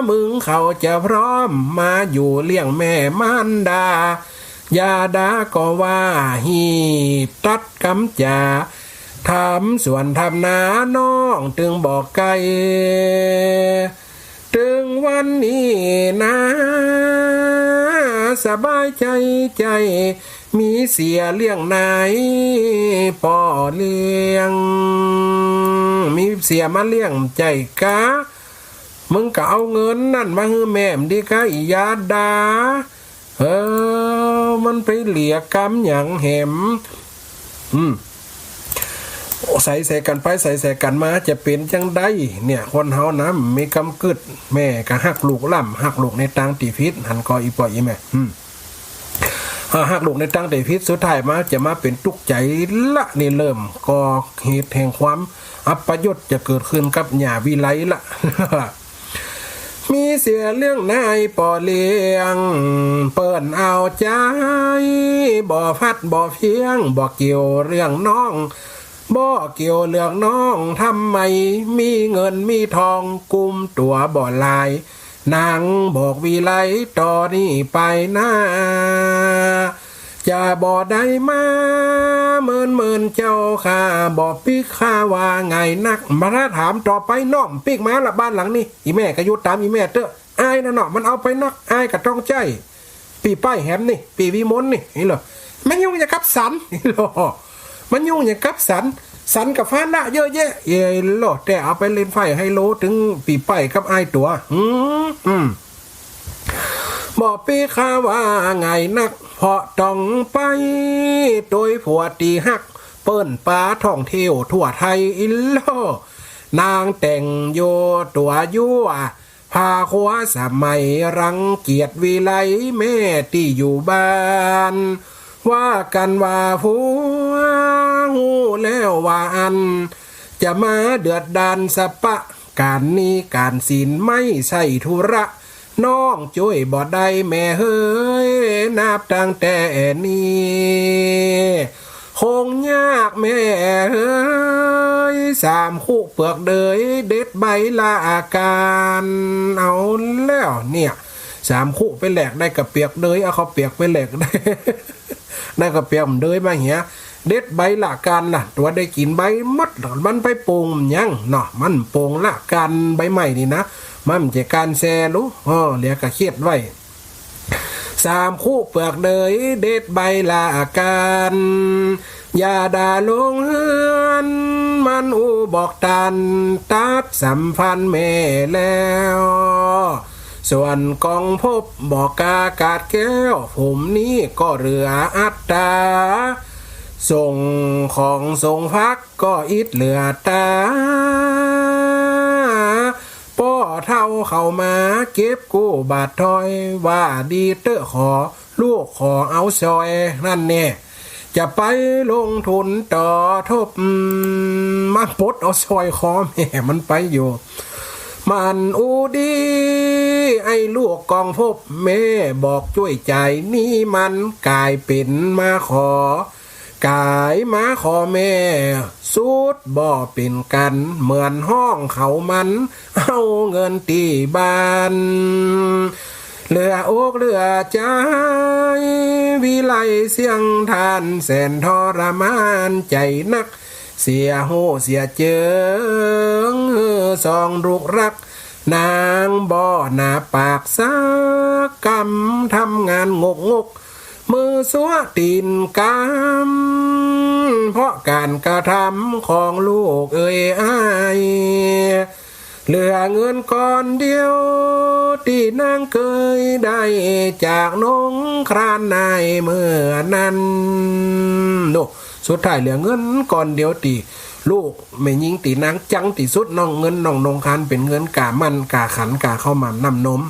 มึงเขาจะพร้อม มาอยู่เลี้ยงแม่มารดา อย่าดาก็ว่า หีบตัดกำจ๋า ทำสวนทำนาน้องตึงบ่ไกล ตึงวันนี้นา สบายใจ๋ใจ๋ มีเสียเลี้ยงนาย ป้อเลี้ยง มีเสียมาเลี้ยงใจ๋กา มึงก็เอาเงินนั้นมาหื้อแม่มดีกา อีอย่าดา เออ มันไปเหลือกำหยังแหม อืม ใส่ใส่กั๋นไป ใส่ใส่กั๋นมา จะเป๋นจังใด เนี่ย คนเฮานะ มีกำกึ๊ด แม่ก็ฮักลูกล้ำ ฮักลูกในตางตี้ผิด หันก่อ อีป้ออีแม่ อืม อ่า ฮักลูกในตางตี้ผิด สุดท้ายมา จะมาเป๋นตุ๊กข์ใจ๋ละ นี่เริ่มก่อเหตุแห่งความอัปยศจะเกิดขึ้นกับหญ้าวิไลละ มีเสียเลี้ยงนายป้อเลี้ยง เปิ้นเอาใจ๋ บ่ฟัดบ่เฟี้ยง บ่เกี่ยวเรื่องน้อง บ่เกี่ยวเรื่องน้อง ทำไมมีเงินมีทอง กุมตั๋วบ่หลาย นางบอกวิไล ต่อนี้ไปนา จะบ่ได้มาเมินเมินเจ้าข้า บ่ปิ๊กข้าว่าไงนัก มาถ้าถามต่อไปน้องปิ๊กมาละบ้านหลังนี้ อีแม่ก็อยู่ต๋ามอีแม่เต๊อะ อายนะเนาะ มันเอาไปนัก อายก็ต้องใจ๊ ปี้ป้ายแหมนี่ ปี้วิมลนี่ นี่เหรอ มันยุ่งหยังกับสัน นี่เหรอ มันยุ่งหยังกับสัน สันกับฟ้าละเยอะแยะ เอ้ยเหรอ แต่เอาไปเล่นไพ่ไฮโลตึงปี้ป้ายกับอายตั๋ว อืม อืม บ่ปิ๊กข้าว่าไงนัก เพราะต้องไปโตยผัวตี้ฮัก เปิ้นปาท่องเที่ยวทั่วไทย อีหลอ นางแต่งอยู่ตั๋วยั่ว พาครัวสมัย รังเกียจวิไลแม่ตี้อยู่บ้าน ว่ากั๋นว่าผัวฮู้แล้วว่าอั้น จะมาเดือดดาลสะปะ ก๋านหนี้ก๋านสินไม่ใช่ธุระ น้องจ้วยบ่ได้แม่เฮย นับตั้งแต่นี้ คงยากแม่เฮย สามคุเปือกเดย เด็ดใบละกาน เอาแล้วเนี่ย สามคุไปแลกได้กาเปียกเดย เอาข้าวเปียกไปแลกได้ ได้กาเปียกเดยมาเหีย เด็ดใบละกานล่ะ ตั๋วได้กิ๋นใบหมด มันไปโป่งหยังเนาะ มันโป่งละกานใบไม้นี่นะ มันจะกานแซลู อ้อ เหลือก็เคียดไว้ สามคุเปือกเดย เด็ดใบละกาน อย่าดาลงเฮือน มันอู้บอกตัน ตัดสัมพันธ์แม่แล้ว ส่วนกองพบบอกกากาดแก้ว ผมนี้ก็เหลืออัตตา ส่งของส่งฟักก็อิดเหลือต๋า ป้อเฒ่าเขามาเก็บกู้บาทถ้อย ว่าดีเต๊อะขอ ลูกขอเอาซอย นั่นแน่ จะไปลงทุนต่อทบ มาปลดเอาสร้อยคอแม่มันไปอยู่ มันอู้ดี ไอ้ลูกกองพบ แม่บอกจ้วยจ่ายหนี้มัน ก๋ายเป๋นมาขอ ก๋ายมาขอแม่ สุดบ่เป๋นกั๋น เหมือนฮ้องเขามัน เอาเงินตี้บ้าน เหลืออกเหลือใจ๋ วิไลเสี้ยงท่าน แสนทรมานใจ๋นัก เสียฮู้เสียเจิง สองลูกรัก นางบ่หนาปากสักกำ ทำงานงกงก มือซัวตี๋นกำ เพราะก๋านกระทำของลูกเอ่ยอ้าย เหลือเงินก้อนเดียว ตี้นางเกยได้จากนงครานนายเมื่อนั้น โน่ สุดท้ายเหลือเงินก้อนเดียวตี้ลูกแม่ญิงตี้นางจังตี้สุด นองเงินนองนงครานเป๋นเงินก้าหมั้นก้าขันก้าข้าวหมากน้ำนม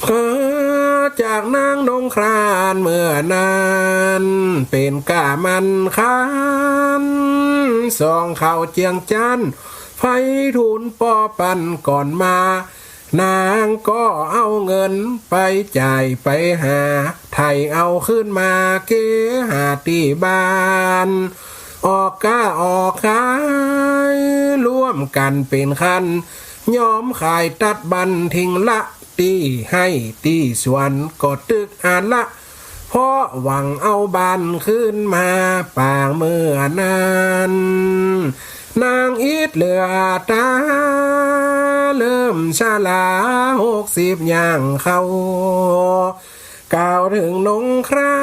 เออ จากนางนงครานเมื่อนั้น เป๋นก้าหมั้นขัน ส่องเข้าเจื้องจั๊น ไพฑูรย์ป้อปันก่อนมา นางก็เอาเงินไปจ่ายไปหา ไถ่เอาคืนมาเก๋หาตี้บ้าน ออกก๊าออกขายร่วมกั๋นเป๋นคัน ยอมขายตัดบั้นทิ้งละ ตี้ไฮ่ตี้สวนก็ตึกอันละ เพราะหวังเอาบ้านคืนมา ปางเมื่อนั้น นางอิดเหลือต๋า เริ่มชราหกสิบย่างเข้า กล่าวเถิงนงครา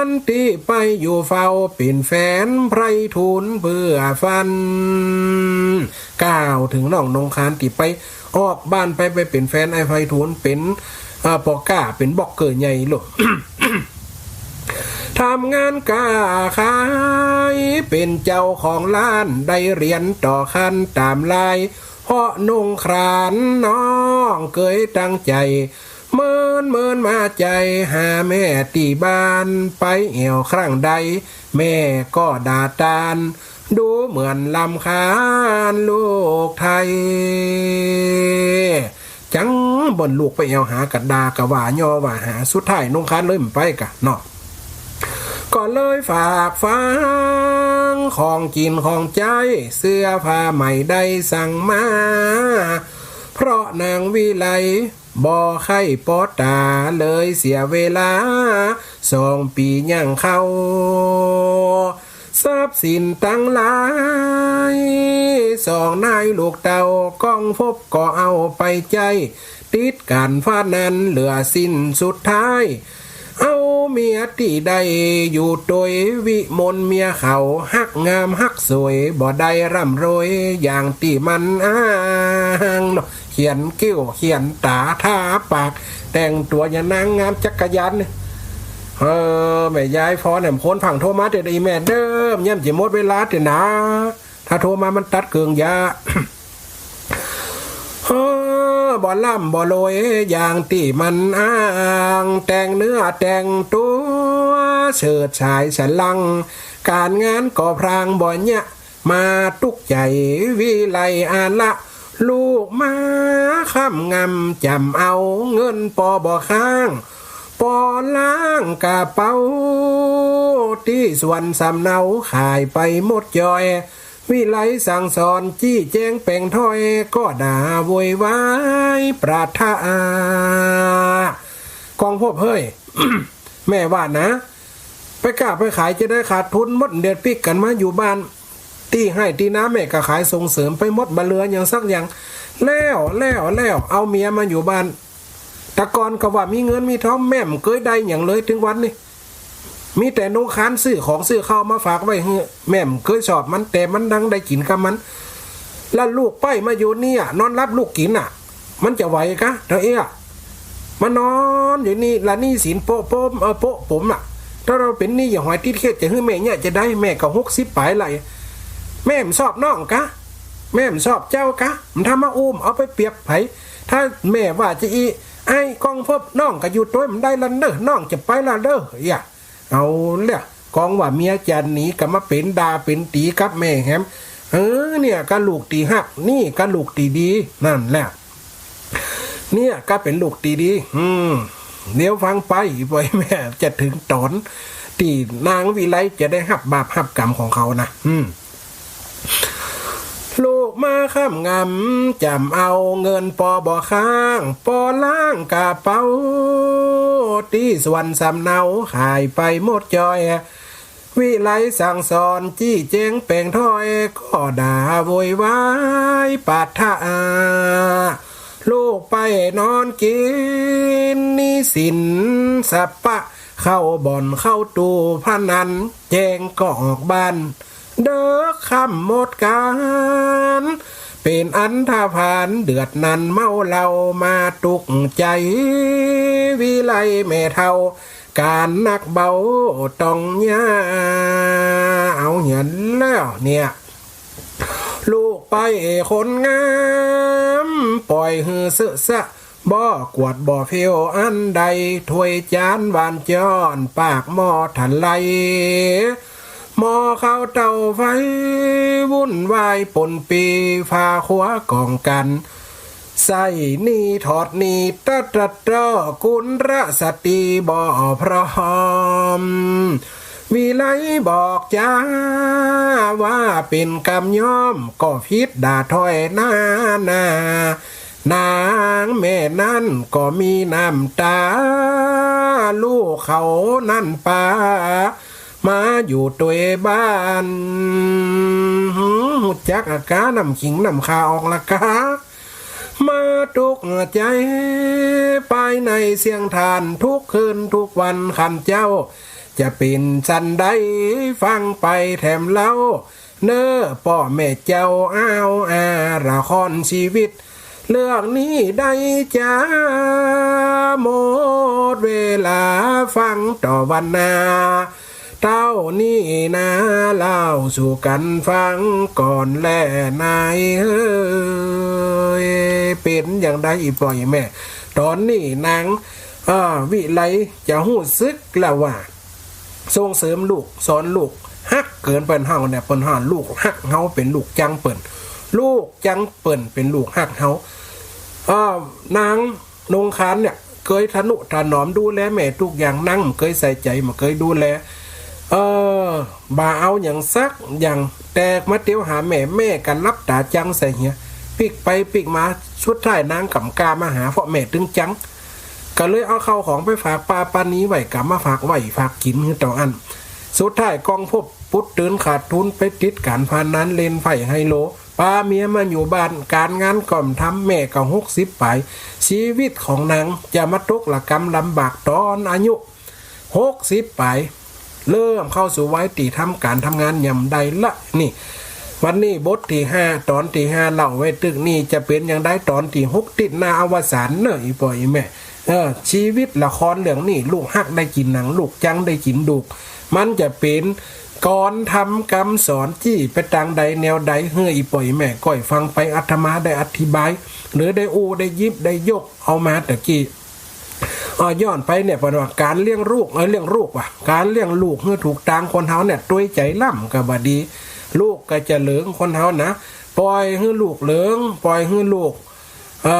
นตี้ไปอยู่เฝ้า เป๋นแฟนไพฑูรย์เปื้อฟัน กล่าวเถิงน้องนงครานตี้ไปออกบ้านไป ไปเป๋นแฟนไอ้ไพฑูรย์ เป๋น อ่า ป้อก๊า เป๋นบล็อกเกอร์ใหญ่ลูก ทำงานก๊าขาย เป๋นเจ้าของร้าน ได้เรียนต่อขั้นต๋ามลาย เพราะนงครานน้องเกยตั้งใจ๋ เมินเมินมาใจ๋ หาแม่ตี้บ้าน ไปแอ่วครั้งใด แม่ก็ด่าตาน ดูเหมือนรำคาญลูกไท้ จั๋งบ่อนลูกไปแอ่วหากะด่ากะว่าย่อว่าหา สุดท้ายนงครานเลยบ่ไปกะเนาะ ก็เลยฝากฝัง ของกิ๋นของใจ๊ เสื้อผ้าใหม่ได้สั่งมา เพราะนางวิไล บ่ใค่ปอต๋า เลยเสียเวลา สองปี๋ยังเข้า ทรัพย์สินตังหลาย สองนายลูกเต้า ก้องพบก็เอาไปใจ๊ ติดก๋านพนันเหลือสิ้นสุดท้าย เอาเมียตี้ได้อยู่ตวย วิมลเมียเขา ฮักงามฮักสวย บ่ได้ร่ำรวยอย่างตี้มันอ้างเนาะ เขียนคิ้วเขียนต๋าทาปาก แต่งตั๋วอย่างนางงามจักรยานเนี่ย เออ แม่ยาย ฟอแหนมโคน ฟั่งโทรมาเต๊อะอีแม่เด้อ เยียะจะหมดเวลาเต๊อะนะ ถ้าโทรมามันตัดเกิ่งยา เออ บ่ร่ำบ่รวยอย่างตี้มันอ้าง แต่งเนื้อแต่งตั๋ว เฉิดฉายสะหลัง ก๋านงานก็พรางบ่เยียะ มาตุ๊กใจ๋วิไลอาละ ลูกมาค่ำงำจ๋ำเอา เงินปอบ่ค้าง ปอล้างก๋าเป๋า ตี้สวนสำเนา ขายไปหมดจ้อย วิไลสั่งสอน จี้แจ้งแป๋งถ้อย ก็ด่าโวยวายปราดทะอา ก้องพบเฮ้ย แม่ว่านะ ไปก๊าไปขายจะได้ขาดทุนหมด เดี๋ยวปิ๊กกั๋นมาอยู่บ้าน ตี้ไฮ่ตี้นาแม่ก็ขายส่งเสริมไปหมด บ่เหลือหยังสักอย่าง แล้ว แล้ว แล้ว เอาเมียมาอยู่บ้าน แต่ก่อนก็ว่ามีเงินมีทอง แม่บ่เกยได้หยังเลย เถิงวันนี้ มีแต่นงครานซื้อของซื้อข้าวมาฝากไว้หื้อ แม่บ่เกยชอบมัน แต่มันดังได้กิ๋นกับมัน แล้วลูกไปมาอยู่เนี่ย นอนหลับลูกกิ๋นน่ะ มันจะไหวกะ เต้าเอี้ย มานอนอยู่นี่ละ หนี้สินโป๊ะโป๊ะ เออ โป๊ะป๋มน่ะ ถ้าเฮาเป๋นหนี้อย่าหอยติดเข็ด จะหื้อแม่เยียะจะได้ แม่ก็หกสิบป๋ายแล้ว แม่บ่ชอบน้องกะ แม่บ่ชอบเจ้ากะ บ่ทำมาอู้ม เอาไปเปรียบใผ ถ้าแม่ว่าจะอี้ ไอ้ก้องพบ น้องก็อยู่ตวยบ่ได้ละเน่อ น้องจะไปละเน่อ เอี้ย เอาละ ก้องว่าเมียจะหนีก็มาเป๋นด่าเป๋นตี๋กับแม่แหม เออ เนี่ยก็ลูกตี้ฮัก นี่ก็ลูกตี้ดี นั่นแหละ เนี่ยก็เป๋นลูกตี้ดี อืม เดี๋ยวฟังไป ปอยแม่จะเถิงต๋อนตี้นางวิไลจะได้ฮับบาปฮับก๋รรมของเขานะ อืม ลูกมาค่ำงำจ๋ำเอา เงินปอบ่ค้าง ปอล้างก๋าเป๋า ตี้สวนสำเนา ขายไปหมดจ้อย วิไลสั่งสอน จี้แจ้งแป๋งถ้อย ก็ด่าโวยวายปราดทะอา ลูกไปนอนกิ๋น หนี้สินสะปะ เข้าบ่อนเข้าตู้พนัน แจ้งก็ออกบ้าน เดิกค่ำหมดก๋าน เป๋นอันธพาล เดือดนั้นเมาเหล้า มาตุ๊กใจ๋ วิไลแม่เฒ่า ก๋านหนักเบาต้องเยียะ เอาเหียนแล้วเนี่ย ลูกไปคนงาม ปล่อยหื้อเสอะสะ บ่กวาดบ่เผียวอันใด ถ้วยจานหวานจ้อน ปากหม้อทะไหล หม้อข้าวเต๋าไฟ วุ่นวายปนเป ฝาครัวกองกั๋น ใส้หนี้ถอดหนี้ ตะตะเต้อ กุลสตรีบ่พร้อม วิไลบอกจ๋า ว่าเป๋นกรรมย่อม ก็ผิดด่าถ้อยนานา นางแม่นั้นก็มีน้ำตา ลูกเขานั้นปา มาอยู่ตวยบ้าน หืม ฮู้จักอะกา น้ำขิงน้ำข่าออกละกา มาตกใจ๋ ภายในเสียงท่าน ทุกคืนทุกวันค่ำเจ๊า จะเป๋นสันใด ฟังไปแถมเล่า เน้อป้อแม่เจ้า อ้าวอา ละครชีวิต เรื่องนี้ได้จ๋า หมดเวลาฟังต่อวันหน้า เต้านี้นา เล่าสู่กั๋นฟังก่อนแลนายเอ๋ย เป๋นอย่างใดอี่ป้ออี่แม่ ต๋อนนี้นาง อ่า วิไลจะฮู้สึกแล้วว่า ส่งเสริมลูก สอนลูก ฮักเกิ๋นเปิ้น เฮาเนี่ย เปิ้นว่าลูกฮักเฮา เป๋นลูกจังเปิ้น ลูกจังเปิ้น เป๋นลูกฮักเฮา อ่า นางนงครานเนี่ย เกยทะนุถนอมดูแลแม่ตุ๊กอย่าง นางบ่เกยใส่ใจ๋ บ่เกยดูแล เออ บ่เอาหยังสักอย่าง แต่มาเตียวหาแม่ แม่ก็หลับต๋าจังใส่เหีย ปิ๊กไปปิ๊กมา สุดท้ายนางก็บ่กล้ามาหา เพราะแม่ตึงจัง ก็เลยเอาข้าวของไปฝากป้าปานีไว้ ก็มาฝากไว้ ฝากกิ๋นหื้อเต้าอั้น สุดท้ายก้องพบปุดตื่นขาดทุน ไปติดก๋านพนัน เล่นไพ่ไฮโล ปาเมียมาอยู่บ้าน ก๋านงานก็บ่ทำ แม่ก็หกสิบป๋าย ชีวิตของนางจะมาตกละกำลำบากต๋อนอายุหกสิบป๋าย เริ่มเข้าสู่วัยตี้ทำก๋านทำงานหย่ำได้ละ นี่ วันนี้บทตี้ห้า ต๋อนตี้ห้า เล่าไว้ตึกนี้ จะเป๋นอย่างใดต๋อนตี้หก ติดหน้าอวสานเน้อ อี่ป้ออี่แม่ เออ ชีวิตละครเรื่องนี้ ลูกฮักได้กิ๋นหนัง ลูกจังได้กิ๋นดูก มันจะเป๋นกลอนธรรมกำสอน จี้ไปตางใดแนวใด หื้ออี่ป้ออี่แม่ก้อยฟังไป อาตมาได้อธิบาย หรือได้อู้ได้หยิบได้ยกเอามาตะกี้ อ่า ย้อนไปเนี่ย เปิ้นว่าก๋านเลี้ยงลูก เออ เลี้ยงลูกว่ะ ก๋านเลี้ยงลูกหื้อถูกตาง คนเฮาเนี่ย ตวยใจ๋ล้ำก็บ่ดี ลูกก็จะเหลิง คนเฮานะ ป่อยหื้อลูกเหลิง ป่อยหื้อลูก อ่า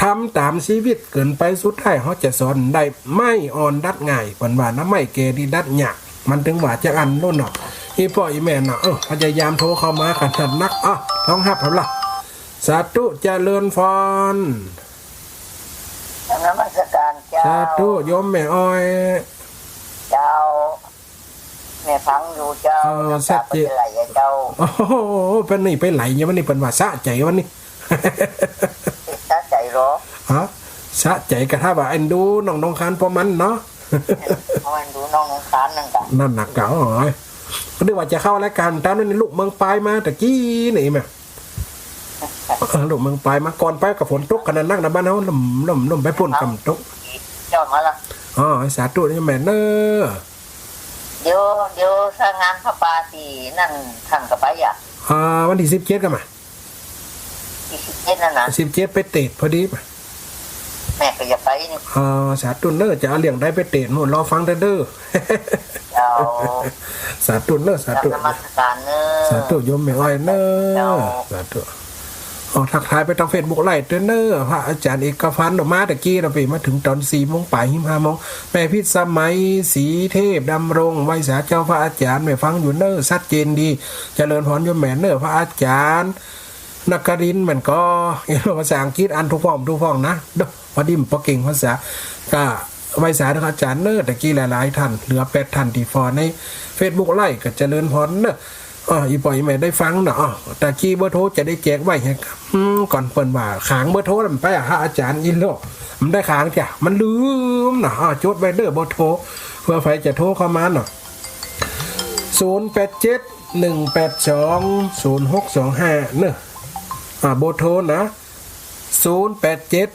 ทำต๋ามชีวิตเกิ๋นไป สุดท้ายเฮาจะสอนได้ ไม้อ่อนดัดง่าย เปิ้นว่านะ ไม้แก่ตี้ดัดยาก มันตึงว่าจะอั้นโน่นเนาะ อี่ป้ออี่แม่เนาะ เออ พยายามโทรเข้ามากั๋นนัก อ่ะ ต้องฮับเอาละ สาธุ เจริญพร นมัสการเจ้า สาธุ โยมแม่อ้อย เจ้า แม่ฟังอยู่เจ้า เออ น้ำต๋า สัจจิ เปิ้นไหลอะเจ้า โอ้โห เปิ้นนี่ไปไหลเนี่ย วันนี้เปิ้นว่าสะใจ๋วันนี้ สะใจ๋เหรอ ฮะ สะใจ๋ก็ถ้าว่าเอ็นดูน้องนงครานป้อมันเนาะ เอาเอ็นดูน้องนงครานนั่นกะ นั่นน่ะกะ โอ้ย ก็นึกว่าจะเข้ารายก๋าน ต๋อนนั้นลูกเมืองปายมาตะกี้นี่แม่ เออ ลูกเมืองปายมา ก่อนไปก็ฝนตกขนาดนักนะ บ้านเฮา ล่ม ล่ม ล่มไปปู๊น ครับ ก่ำตก เจ้ามาละ อ๋อ สาธุนี่แม่เน้อ เดี๋ยว เดี๋ยวถ้างานผ้าป่าตี้นั่นท่านก็ไปอ่ะ อ่า วันตี้สิบเจ็ดก็มา ตี้สิบเจ็ดนั่นนะ สิบเจ็ดไปเตสพอดี แม่ก็อยากไปนี่ อ่า สาธุเน้อ จะเอาเรื่องใดไปเตส โน่นรอฟังเต๊อะเน้อ เจ้า สาธุเน้อ สาธุ นมัสการเน้อ สาธุ โยมแม่อ้อยเน้อ เจ้า สาธุ อ๋อ ทักทายไปตางเฟซบุ๊กไลฟ์เต๊อะเน้อ พระอาจ๋ารย์เอกพันธ์ ออกมาตะกี้ เฮาไปมาเถิงต๋อนสี่โมงป๋าย หิมห้าโมง แม่พิษสมัย ศรีเทพดำรง ไหว้สาเจ้าพระอาจ๋ารย์ แม่ฟังอยู่เน้อ ชัดเจนดี เจริญพรโยมแม่เน้อ พระอาจ๋ารย์ นครินทร์แม่นก่อ ภาษาอังกฤษอ่านถูกพ่อง ถูกพ่องนะ เด้อ พอดีบ่เก่งภาษา ก็ไหว้สาเจ้าอาจ๋ารย์เน้อ ตะกี้หลายๆ ท่าน เหลือแปดท่านตี้ฟอในเฟซบุ๊กไลฟ์ ก็เจริญพรเน้อ อ่า อี่ป้ออี่แม่ได้ฟังเนาะ อ่า ตะกี้เบอร์โทรจะได้แจกไว้หื้อ อืม ก่อนเปิ้นว่า ขางเบอร์โทรแล้วไปหาอาจ๋ารย์อีโล บ่ได้ขางจ้ะ มันลืมเนาะ อ่า จดไว้เน้อเบอร์โทร เผื่อใผจะโทรเข้ามาเนาะ ศูนย์แปดเจ็ด หนึ่งแปดสอง ศูนย์หกสองห้า เน้อ อ่า เบอร์โทรนะ ศูนย์แปดเจ็ด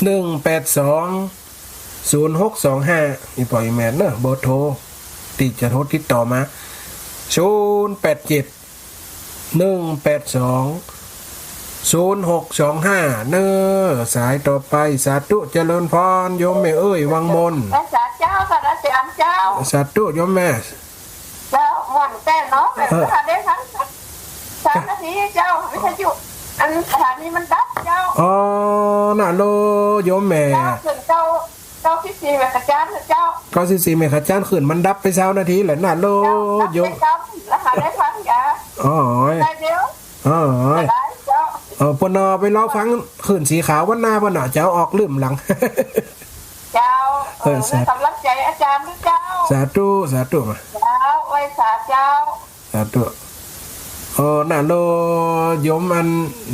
หนึ่งแปดสอง ศูนย์หกสองห้า อี่ป้ออี่แม่เน้อ เบอร์โทรตี้จะโทรติดต่อมา ศูนย์แปดเจ็ด หนึ่งแปดสอง ศูนย์หกสองห้า เน้อ สายต่อไป สาธุ เจริญพร โยมแม่เอ้ย วังมน สาธุเจ้า ค่ะ อาจารย์เจ้า สาธุ โยมแม่ เจ้า ม่วนแต๊เนาะ เออ ค่ะ ได้ฟังสามนาทีเจ้า วิทยุ อันสถานีมันดับเจ้า อ๋อ น่ะโล โยมแม่ เจ้า ขึ้นเก้า เก้าสิบสี่เมกะฮาร์ตซ์เจ้า เก้าสิบสี่เมกะฮาร์ตซ์ คลื่นมันดับไปซาวนาทีแหละ น่ะโล เจ้า ดับไป โยม เจ้า แล้วหาได้ฟังยา อ๋อ ได้เดียว อ๋อ ได้เจ้า เออ ปนเอาไปรอฟังคลื่นสีขาววันหน้าปะเนาะ จะเอาออกลืมหลัง เจ้า เออ เออ สาธุ ให้กำลังใจอาจารย์ด้วยเจ้า สาธุ สาธุ มา เจ้า ไหว้สาเจ้า สาธุ เออ น่ะโล โยมอัน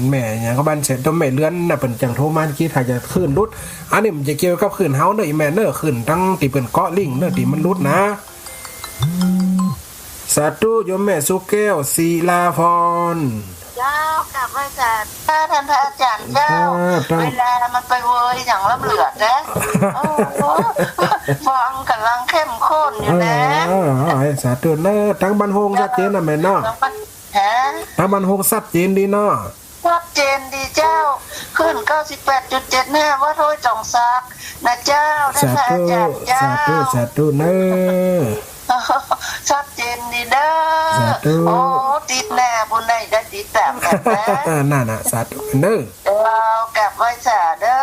แม่หยังก็บ้านเสร็จ ตัวแม่เรือนน่ะ เปิ้นจังโทรมากี้ ถ้าจะคลื่นหลุด อันนี้มันจะเกี่ยวกับคลื่นเฮาเน้อ อีแม่เน้อ คลื่นตังตี้เปิ้นเกาะลิงก์เน้อ ตี้มันหลุดนะ สาธุ โยมแม่สุแก้ว ศิลาพร เจ้า กราบไหว้สา ท่านพระอาจารย์เจ้า อ่า ตั้ง เวลามันไปเวยอย่างล้ำเหลือนะ โอ้โห ฟังกำลังเข้มข้นอยู่นะ เออ เออ เออ สาธุเน้อ ตังบ้านโฮงชัดเจนนะแม่เนาะ ฮะ ตังบ้านโฮงชัดเจนดีเนาะ ชัดเจนดีเจ้า คลื่น เก้าสิบแปดจุดเจ็ดห้า วัดห้วยตองสักนะเจ้า ท่านพระอาจารย์เจ้า สาธุ สาธุ สาธุเน้อ ชัดเจนดีเน้อ สาธุ โอ้ ติดหน้าผู้ใดได้ติดตามกันนะ นั่นน่ะ สาธุเน้อ เจ้า กราบไหว้สาเน้อ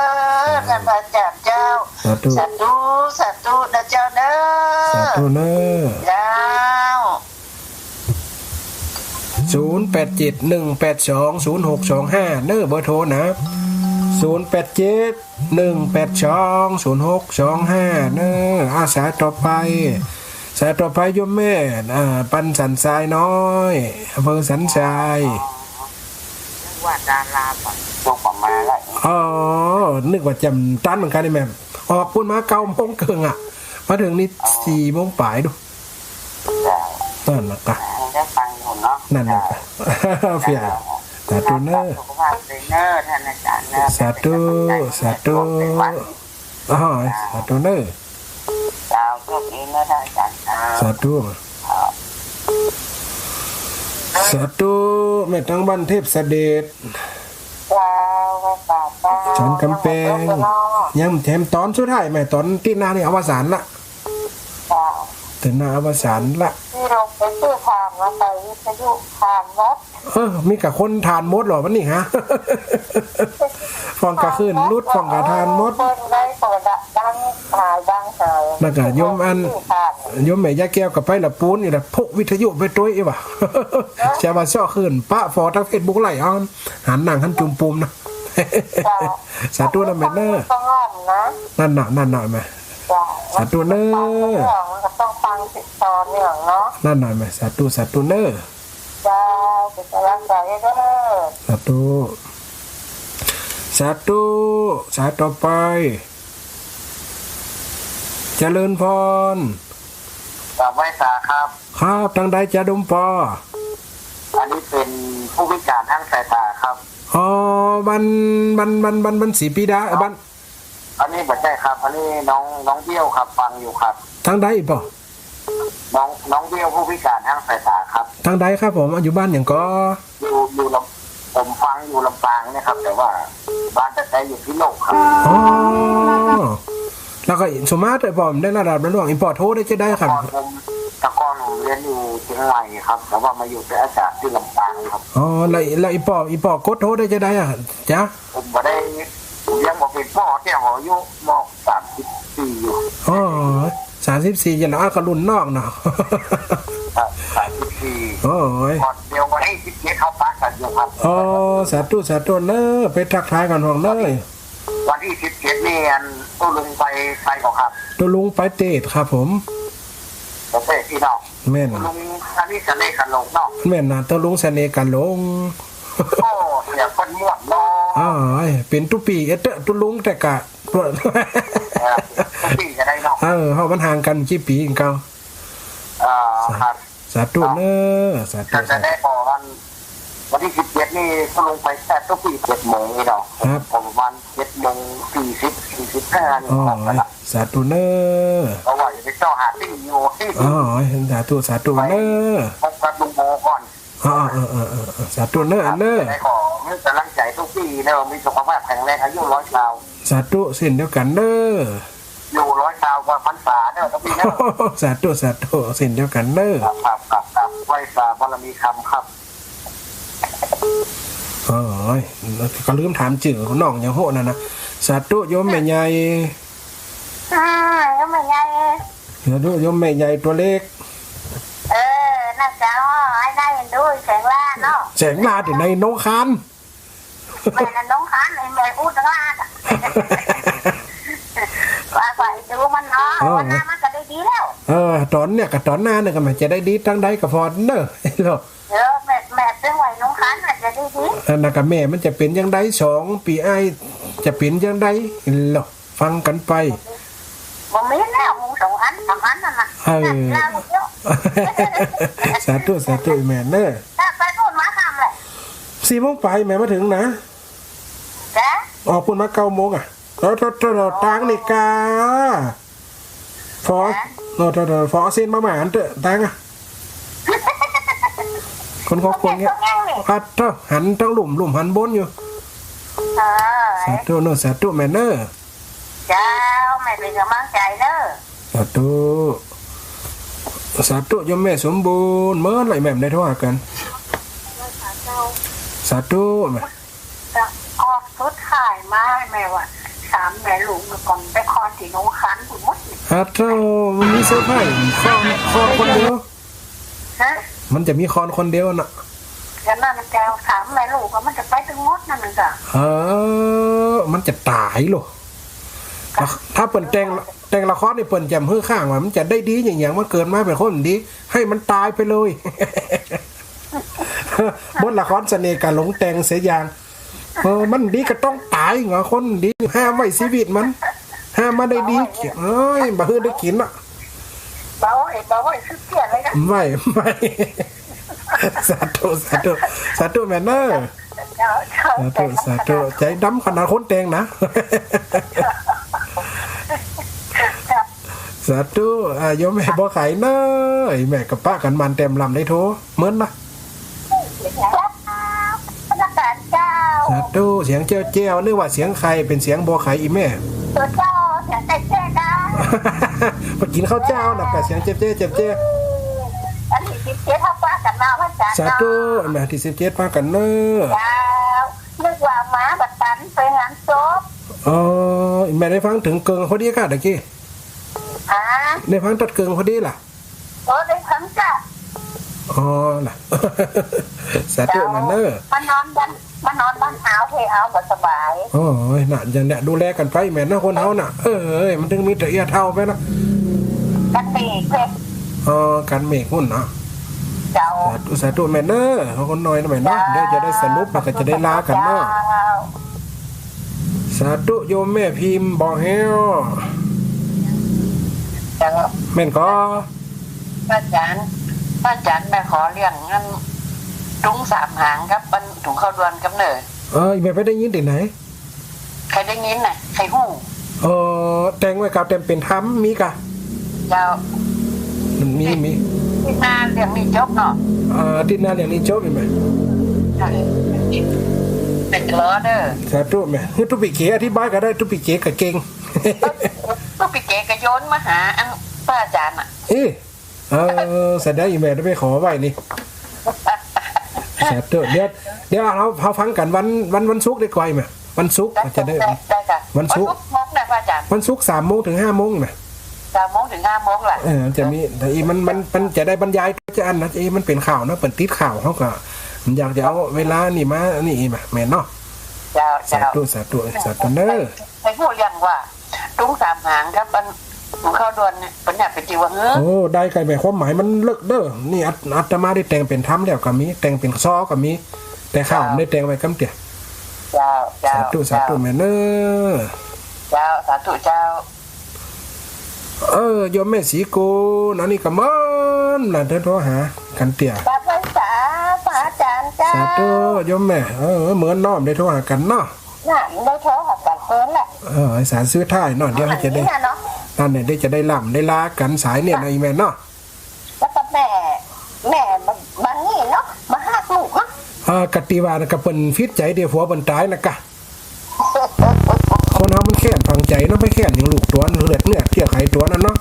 ท่านพระอาจารย์เจ้า สาธุ สาธุ สาธุนะเจ้าเน้อ สาธุเน้อ เจ้า ศูนย์แปดเจ็ด หนึ่งแปดสอง ศูนย์หกสองห้า เน้อ เบอร์โทรนะ ศูนย์แปดเจ็ด หนึ่งแปดสอง ศูนย์หกสองห้า เน้อ อ่า สายต่อไป สายต่อไปโยมแม่ อ่า ปันสันทรายน้อย อำเภอสันทราย นึกว่าดาราบ่อน จบออกมาแล้ว อ๋อ นึกว่าจำตันเหมือนกันนี่แม่ ออกปู๊นมาเก้าโมงเกิ่งอะ มาเถิงนี่ อ๋อ สี่โมงป๋ายดู เจ้า นั่นน่ะกะ ได้ฟังอยู่เนาะ นั่นน่ะกะ เจ้า เพียง เจ้า สาธุเน้อ สุขภาพดีเน้อ ท่านอาจารย์เน้อ สาธุ เป็นกำลังใจให้ สาธุ ทุกวัน อ๋อ สาธุเน้อ เจ้า โชคดีเน้อ ท่านอาจารย์ เจ้า สาธุ ครับ สาธุ แม่ตังบ้านเทพเสด็จ เจ้า ไหว้สาเจ้า สันกำแปง ยังแถมตอนสุดท้ายแม่ ตอนตี้หน้านี่อวสานละ เจ้า ตี้หน้าอวสานละ ตี้ลงไปซื้อถ่านมาใส่วิทยุ ถ่านหมด เออ มีกะคนถ่านหมดเหรอวันนี้ฮะ ฟังกะคลื่นหลุด ฟังกะถ่านหมด เปิ้นได้โทรศัพท์ดังหายดังหาย แล้วกะโยมอัน ซื้อถ่าน โยมแม่ยายแก้วกะไปละปู๊นนี่แหละ พกวิทยุไปตวยอีกว่ะ เออ จะมาเซาะคลื่นปะ ฟอทั้งเฟซบุ๊กไลฟ์เอา หันหน้าหันจุ่มปูมนะ เจ้า สาธุนะแม่เน้อ ต้องอ่อนนะ นั่นน่ะ นั่นน่ะแม่ เจ้า สาธุเน้อ มันก็ต้องฟังติดต่อเนื่องเนาะ นั่นน่ะแม่ สาธุ สาธุเน้อ เจ้า เป็นกำลังใจให้เด้อ สาธุ สาธุ สายต่อไป เจริญพร กราบไหว้สาครับ ครับ ตังใดจ๊ะโยมปอ อันนี้เป็นผู้พิการทางสายตาครับ อ๋อ บ้าน บ้าน บ้าน บ้าน บ้านศรีปีดา เอ่อ บ้าน อันนี้บ่ใจ้ครับ อันนี้น้อง น้องเบี้ยวครับ ฟังอยู่ครับ ตังใดปอ น้อง น้องเบี้ยวผู้พิการทางสายตาครับ ตังใดครับผม อยู่บ้านหยังก่อ อยู่ อยู่ลำ ผมฟังอยู่ลำปางเนี่ยครับ แต่ว่าบ้านแต๊ๆอยู่พิโลกครับ อ๋อ แล้วก็ส่วนมากแต่ปอได้ระดับหลวง อีปอโทรได้จะใดครับ แต่ก่อนผม แต่ก่อนผมเรียนอยู่เชียงใหม่ครับ แต่ว่ามาอยู่เป็นอาจารย์ที่ลำปางครับ อ๋อ แล้ว แล้วอีปอ อีปอกดโทรได้จะใดอะจ๊ะ ผมบ่ได้ ผมยังบ่เป็นป้อ แต่อายุมอก สามสิบสี่อยู่ อ๋อ สามสิบสี่ จะละ อ่ะ ก็รุ่นน้องเนาะ ครับ สามสิบสี่ โอ้ย ก่อนเดียววันที่สิบเจ็ดเข้าปะกันอยู่ครับ อ๋อ สาธุ สาธุเน้อ ไปทักทายกันพ่องเน้อ วันที่สิบเจ็ดนี่อันตุ๊ลุงไป ไปก่อครับ ตุ๊ลุงไปเตดครับผม ไปเตดตี้เนาะ แม่น ตุ๊ลุงอันนี้เสน่ห์กันลงเนาะ แม่นนะ ตุ๊ลุงเสน่ห์กันลง โอ้ เสียงเปิ้นม่วนเนาะ อ้าว เป๋นตุ๊ปี๋เต๊อะ ตุ๊ลุงแต่กะ เออ ตุ๊ปี๋จะได้เนาะ เออ เพราะมันห่างกันกี่ปี๋เก่า เออ ครับ สาธุเน้อ สาธุ ก็จะได้บอกวัน วันที่สิบเจ็ดนี่ก็ลงไปแต่ตุ๊ปี๋เจ็ดโมงนี่เนาะ ครับ ผมประมาณเจ็ดโมงสี่สิบ สี่สิบห้านี่ อ๋อ ครับ สาธุเน้อ เพราะว่าจะไปเจ้าหาตี้อยู่ อ๋อ สาธุ สาธุเน้อ ไปพบกับลุงโบก่อน เออ เออ เออ เออ เออ สาธุเน้อ ครับ เน้อ จะได้ขอมีก๋ำลังใจ๋กู้ปี๋เน้อ มีสุขภาพแข็งแรง อายุร้อยซาว สาธุเส้นเดียวกั๋นเน้อ อยู่ร้อยซาวกว่าพรรษาเน้อ กู้ปี๋เน้อ สาธุ สาธุ เส้นเดียวกั๋นเน้อ ครับ ครับ ครับ ครับ ไหว้สาบารมีธรรมครับ โอ้ย ก็ลืมถามจื้อน้องยังฮู้นั่นนะ สาธุโยมแม่ใหญ่ อ่า โยมแม่ใหญ่ สาธุโยมแม่ใหญ่ตั๋วเล็ก เออ น่าจะ อ้อ ไอ้ได้เห็นดูแสงลาดเนาะ แสงลาดอยู่ในโนงคาน แม่น่ะโนงคาน ไอ้แม่อู้ตังลาดอะ ว่าไปดูมันเนาะ เออ วันหน้ามันก็ได้ดีแล้ว เออ ต๋อนเนี่ยกับต๋อนหน้าเนี่ยก็มันจะได้ดีตังใดก็ผ่อเน้อ เออ แม่ แม่เปิ้นไหว้โนงคานมันจะได้ดี อันนั้นก็แม่มันจะเป๋นจังใด สองปี๋อ้ายจะเป๋นจังใด ลอฟังกั๋นไป บ่มีแล้ว มุงสองอันสามอันนั่นน่ะ เออ ลาวเดียว สาธุ สาธุ แม่เน้อ ถ้าไปนู่นมาค่ำเลย สี่โมงไปแม่มาเถิงนะ จ๊ะ ออกปุ้นมาเก้าโมงอะ โถ่ โถ่ โถ่ โถ่ ตางนี่กา ฟอ จ๊ะ โถ่ โถ่ โถ่ ฟอเส้นมาหมานเต๊อะ ตางอะ คนก็คนเนี่ย มันเส้นตรงยังนี่ อัดเถอะ หันตังลุ่ม ลุ่มหันบนอยู่ เออ สาธุเน้อ สาธุแม่เน้อ เจ้า แม่เป๋นก๋ำลังใจ๋เน้อ สาธุ สาธุโยมแม่สมบูรณ์ เมินไหลแม่บ่ได้โทรหากั๋น สาธุแม่ แต่ออกสุดท้ายมาแม่ว่า สามแม่ลูกก่อนไปคลอดตี้โนงคานปุ้นหมด สาธุ มันมีเซอร์ไพรส์ คลอด คลอดคนเดียว ฮะ มันจะมีคลอดคนเดียวน่ะ อย่างนั้นมันจะเอาสามแม่ลูกอะ มันจะไปตึงหมดนั่นน่ะจ้ะ เออ มันจะต๋ายโล ถ้าเปิ้นแต่ง แต่งละครนี่เปิ้นจะหื้อข้างว่ามันจะได้ดีอย่าง อย่างมันเกิดมาเป๋นคนดี หื้อมันต๋ายไปเลย บทละครเสน่ห์ก๋าหลงแต่งเสียอย่าง เออ มันดีก็ต้องต๋ายเหรอ คนดี ห้ามไว้ชีวิตมัน ห้ามมาได้ดี เอ้ย บ่หื้อได้กิ๋นอะ บ่ไว้ บ่ไว้ คือเกลียดเลยนะ บ่ไว้ บ่ไว้ สาธุ สาธุ สาธุแม่เน้อ เจ้า เจ้า สาธุ สาธุ ใจ๋ดำขนาดคนแต่งนะ เจ้า สาธุ อ่า โยมแม่บัวไข่เน้อ แม่ก็ปะกั๋นหมั่นแต้มลำได้โท เมินนะ เจ้า พระอาจารย์เจ้า สาธุ เสียงแจ้วๆ นึกว่าเสียงใคร เป๋นเสียงบัวไข่อีแม่ เจ้า เสียงแจ้วๆ นะ ไปกิ๋นข้าวเจ๊าน่ะ ก็เสียงแจ้วๆ แจ้วๆ อันตี้สิบเจ็ดเฮาปะกั๋นมา พระอาจารย์ สาธุ เนาะ อันตี้สิบเจ็ดปะกั๋นเน้อ เจ้า นึกว่ามาบ่ตันไปงานศพ อ๋อ แม่ได้ฟังเถิงเกิ่งพอดีก้าตะกี้ ฮะ ได้ฟังตอดเกิ่งพอดีล่ะ โอ้ ได้ฟังจ้ะ อ๋อ น่ะ สาธุ เจ้า แม่เน้อ มานอนบ้าน มานอนบ้านอาว เฮาอาวบ่สบาย โอ้ย น่ะ อย่างเนี้ย ดูแลกั๋นไปแม่เนาะ คนเฮาน่ะ เออ มันเถิงมีแต่เอี้ยเฒ่าไปนะ กั๋นเมฆเพ่น อ๋อ กั๋นเมฆปุ้นเนาะ เจ้า สาธุ สาธุแม่เน้อ เอาคนน้อยนะแม่เนาะ เจ้า เดี๋ยวจะได้สรุปแล้วก็จะได้ลากั๋นเนาะ เจ้า สาธุโยมแม่พิมพ์บ่าแฮ้ว เจ้า แม่นก่อ พระอาจารย์ พระอาจารย์แม่ขอเรื่องอันตุงสามหางกับอันถุงข้าวด่วนกำเนิด เออ อีแม่ไปได้ยินตี้ไหน ใค่ได้ยินน่ะ ใค่ฮู้ เออ แต่งไว้กาแต้มเป๋นธรรมมีก่า เจ้า มันมี มี ตี้หน้าเรื่องนี้จบเนาะ เออ ตี้หน้าเรื่องนี้จบแม่ ใช่ แม่จะรอเน้อ สาธุแม่ หื้อตุ๊กปี้เก๋อธิบายก็ได้ ตุ๊กปี้เก๋ก็เก่ง ตุ๊กปี้เก๋ก็โยนมาหาอันพระอาจารย์น่ะ เอ๊ะ เออ แสดงอีแม่ได้ไปขอไว้นี่ สาธุ เดี๋ยว เดี๋ยวเฮา เฮาฟังกั๋นวัน วัน วันศุกร์ดีกว่าแม่ วันศุกร์ ได้ จะได้ ได้ ได้ค่ะ วันศุกร์ วันศุกร์โมงนะพระอาจารย์ วันศุกร์สามโมงเถิงห้าโมงแม่ สามโมงเถิงห้าโมงล่ะ เออ จะมี แต่อีมัน มัน มันจะได้บรรยายจะอันนะ อีมันเป๋นข่าวเนาะ เปิ้นติดข่าว เฮาก็อยากจะเอาเวลานี่มา นี่อีแม่ แม่เนาะ เจ้า สาธุ เจ้า สาธุ สาธุเน้อ ใค่ฮู้เรื่องว่า ตุงสามหางกับอัน ถุงข้าวด่วนเนี่ย เปิ้นเนี่ยเป๋นตี้ว่า เออ โอ้ ได้ก่าแม่ ความหมายมันเลิกเน้อ นี่อาต อาตมาได้แต่งเป๋นธรรมแล้วก็มี แต่งเป๋นซอก็มี แต่ข้าวบ่ได้แต่งไว้กำเตื้อ เจ้า เจ้า สาธุ สาธุ เจ้า แม่เน้อ เจ้า สาธุ เจ้า เออ โยมแม่ศรีกุล อันนี้ก็เมิน บ่ได้โทรหากั๋นเตื้อ กราบไหว้สา พระอาจารย์เจ้า สาธุ โยมแม่ เออ เมินเนาะ บ่ได้โทรหากั๋นเนาะ น่ะ บ่ได้โทรหากั๋นเปิ้นแหละ เออ สายสุดท้ายเนาะ เดี๋ยวจะได้ อันนี้น่ะเนาะ นั่นเนี่ย เดี๋ยวจะได้ล่ำได้ลากั๋นสายเนี่ยนะ อีแม่เนาะ แล้วก็แม่ แม่บางนี่เนาะ มาหา อ่า กะตี้ว่านะ กะเปิ้นผิดใจ๋ตี้ผัวเปิ้นต๋ายนะกะ คนเฮามันแค้นฝังใจ๋เนาะ ไปแค้นหยังลูกตั๋ว เลือดเนื้อเจื้อไขตั๋วนั่นเนาะ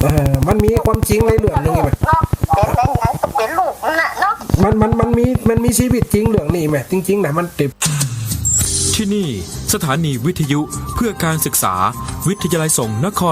เออ มันมีความจริงในเรื่องนี้ไหม เนาะ เป๋นหยังก็เป๋นลูกนั่นน่ะเนาะ มัน มัน มันมี มันมีชีวิตจริงเรื่องนี้ไหม จริงๆ นะ มันติด ที่นี่สถานีวิทยุเพื่อการศึกษา วิทยาลัยสงฆ์นคร